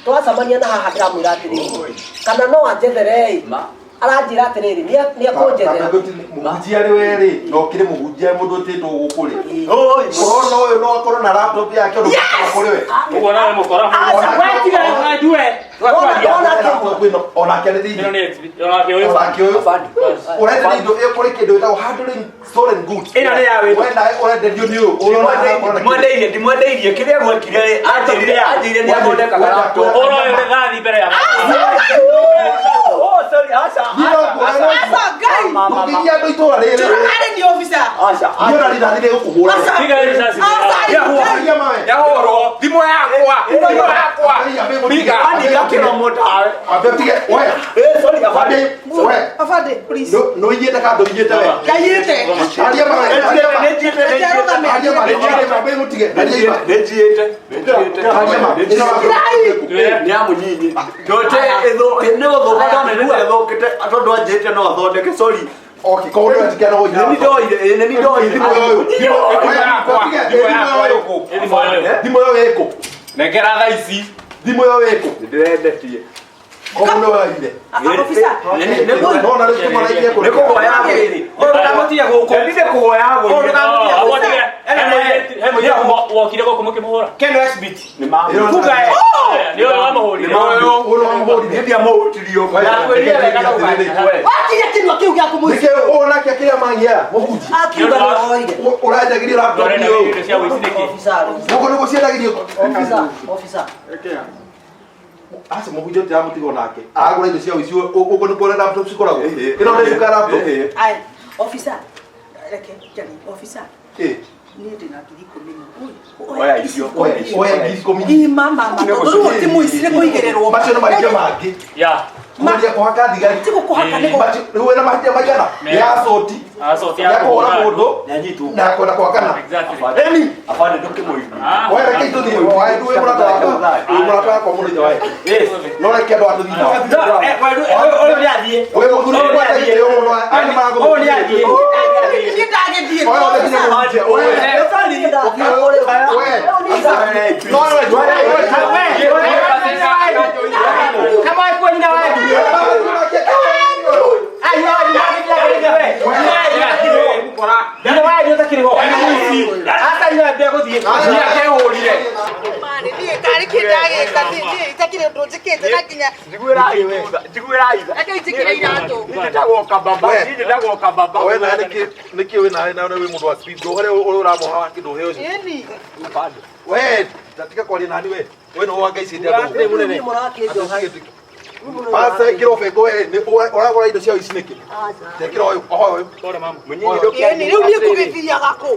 Twacemania na haha ndĩramwĩra atĩrĩrĩ, kana no anjethere ĩ, aranjĩra atĩrĩrĩ, nĩekũnjethera. Mũhunjia rĩ we rĩ, no kĩrĩ mũhunjia mũndũ ũtĩtwo gũkũ rĩ. Ũrona ũyũ no akorwo na laptop yake ũndũ kũrĩ we. Ũguo nawe mũkora. We tiga Edu we. Laptop ĩno onake nĩ Ĩno thĩinĩ. nĩ XP. Onake ũyũ. Onake ũyũ. Ũrenderio indo ĩ kũrĩ kĩndũ gĩtagwo handling stolen goods. Ĩno nĩ ya wĩra. We nawe ũrenderio nĩ ũyũ. Ũrona Ndimwendeirie, ndimwendeirie kĩrĩa gwekire rĩ, anjĩrire anjĩrire nĩ athondekaga laptop. Ũra ũyũ rithathi mbere ya. Oh, sorry, aca, aca, aca. Ndũngĩgia andũ itũra rĩrĩ. Njũragare ni officer. Aca, Niĩ ona rithathi rĩgũkũhũra. Tiga risasi. Aria mawe. Yahũrwo thimũ yakwa thimũ yakwa Piga. Andika kĩromo tawe. Ambe ũtige, we. Eh, sorry, afande. Ambe, we. Afande, please. Nũiyĩte kana ndũiyĩte we? Ndaiyĩte. Aria mawe, aria mawe. Nĩnjiĩte, nĩnjiĩte. Aria mawe, aria mawe, ambe mũtige. Aria mawe. Nĩnjiĩte, nĩnjiĩte. Aria mawe. Ĩno Nĩ ya mũnyinyi. Ndote nĩ gũthũka ndona nĩ ĩthũkĩte tondũ anjĩrĩte no athondeke, sorry. Okay, koguo nĩwetĩkia no ũiyĩte. Nĩ ndoire, ĩ, nĩ ndoire. Thimũ ĩyo. Thimũ yakwa thimũ yakwa ĩkũ Thimũ ĩyo. Thimũ ĩyo ĩkũ? nengera thaa ici Thimũ ĩyo ĩkũ? Nĩndĩrendetie. Koguo nĩwaire. Officer. Nona rĩu tũmaraithie kũrĩ. Nĩ kũgoya agũire. Ũyũ ndũkamũtige gũkũ. Ndendire kũgoya agũire. Ũyũ ndũkamũtige Oh, gũkũ. aguatige. He mũirĩtu wokire gũkũ mũkĩmũhũra. Keno Exhibit. Nĩ ma- Kuga e. Nĩ ũyũ wamũhũrire. Ũyũ wamũhũrire. Nĩ ndiamũhutirie ũguo. Ndakwĩrire wega ndũkanjue. Wakinya kĩnua kĩu gĩaku mũici. Nĩkĩ ũnake kĩrĩa mangia mũhunjia? Akiuga nĩoire. Ũrendagirio laptop Ndũrenda nĩ ũyũ. indo cia ũici nĩkĩ? Officer rĩu. Gũkũ nĩguo ciendagĩrio. Officer, officer. Aca mũhunjia ũtiramũtiga onake. Aragũra indo cia ũici ũguo nĩguo ũrĩa laptop cikoragwo. Ĩno nĩ duka ya laptop. Aya, officer. Reke njarie, officer. Ĩ, Niĩ ndĩna 10,000. Oya icio, oya icio. oya 10,000. Ima mama, tondũ rĩu ti mũici nĩ kũigĩrĩrwo. Macio nĩ mahĩtia mangĩ. Ya. Kũgeria kũhaka thigari. Ti gũkũhaka nĩ gũ- Macio rĩu wĩna mahĩtia maigana? Ya assault, Assault ya ya kũhũra kũhũra mũndũ Nĩanyitwo. na ya kwenda kũhakana. Exactly. Eni, Afande ndũkĩmũigue. Ah. we reke itũthiĩ. Wae wĩ mũrata wakwa. Wĩ mũrata wakwa mũno ithe wae. No reke andũ atũthiĩ nao. No, eh, ũyũ nĩ athiĩ. Ũyũ mũthuri Ũyũ nĩ nĩ athiĩ. gĩtĩo mũno. Aya nĩ maragũthũkia. Ũyũ nĩ athiĩ. Niĩ ndagĩthiĩ. Oya othe nginya mũhunjia. Oya. We. No, no, no, Kama wakuwa nyina wa Edu. Ai, nyina wa Edu ndagĩthiĩ we. Nyina wa Edu ndagĩthiĩ. Nyina wa Edu ũtakĩrĩ ho. Ata nyina wa Edu egũthiĩ. Niĩ akehũrire Mani, niĩ ndarĩ kĩ ndagĩka, niĩ itakĩrĩ ũndũ njĩkĩte na nginya Njiguĩrai tha, njiguĩrai tha. reke njĩkĩre iratũ. Niĩ njĩtagwo Kababa, We. niĩ njĩtagwo Kababa. We nawe nĩkĩ nĩkĩ wĩ nawe nawe wĩ mũndũ wa speed ndũhore ũrĩa ũramoha kĩndũ ũheo ũcio. Ĩni. Afande. We tatika kwaria nani we. We nĩ wa Ngai ciĩte andũ. Rĩu niĩ mũrakĩnjoha. Pasa ĩkĩrwo bengo we nĩ ũragũra indo cia ũici nĩkĩ? Tekĩra ũyũ, oho ũyũ. Pole mama. Mũnyinyi ndũkĩanyiita. Ĩni, rĩu niĩ ngũgĩthiaga kũ?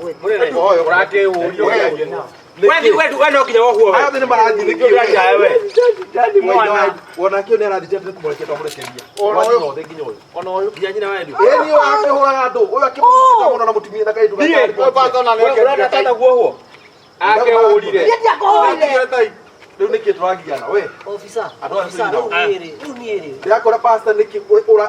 Oho ũyũ. ũrakĩhũrire We. We we we no nginya wohuo we. Aya othe nĩ marathiĩ nĩkĩ? Ndũrakĩae we. Ndani mwana. Wonake nĩ arathiĩ nĩ kũmũrekia twamũrekeria. Ona ũyũ othe nginya ũyũ. Ona ũyũ nginya nyina wa Edu. Ĩni ũyũ akĩhũraga andũ, ũyũ akĩmũnyita mũno na mũtumia na kairĩtu gake. Ũrona tata guohwo. Akehũrire Niĩ ndiakũhũrire. Rĩu nĩkĩ tũragiana we? Officer, Andũ aya officer, tũthiĩ nao. rĩu niĩ rĩ, rĩu niĩ rĩ. Ndĩrakora pastor nĩkĩ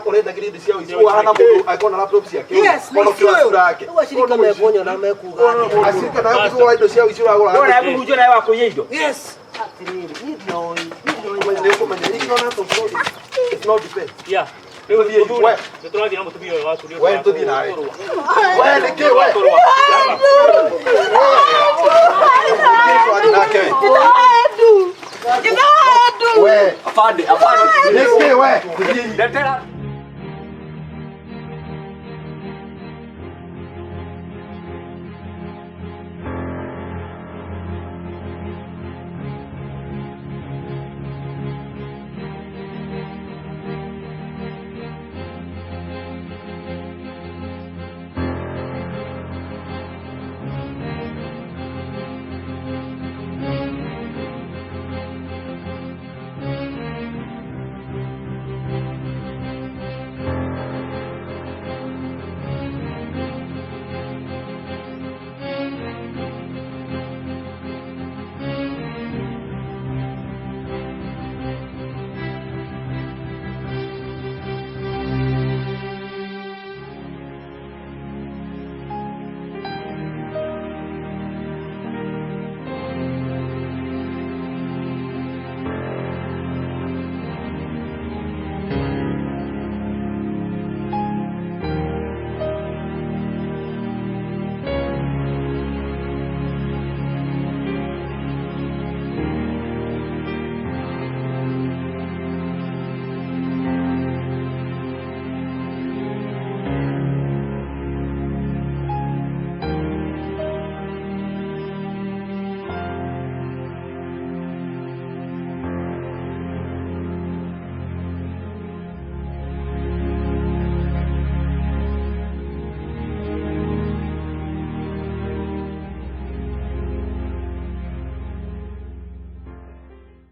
ũrendagĩria indo cia ũici ũhana mũndũ angĩkorwo na laptop ciake Yes, ona nĩ ũkĩra ũyũ. cura yake. Rĩu acirika mekunyona mekuga atĩa? Acirika nawe ũkĩgũra indo cia ũici ũragũra. Ndona mũhunjia nawe wa kũiya indo. Yes. Atĩrĩrĩ, niĩ ndioĩ, niĩ ndioĩ. Nĩ ũkũmenya ignorance of God is not defense. Ya. Rĩu thiĩ we. Nĩ tũrathiĩ na mũtumia ũyũ waku nĩ ũndũ We wa tũthiĩ nawe. kũrũa. We nĩkĩ we? Kũrũa. Nĩkĩ tũrathiĩ nake we? Ithe wa Edu. Ithe wa Edu. We. Afande, afande. Nĩkĩ we? Ndetera.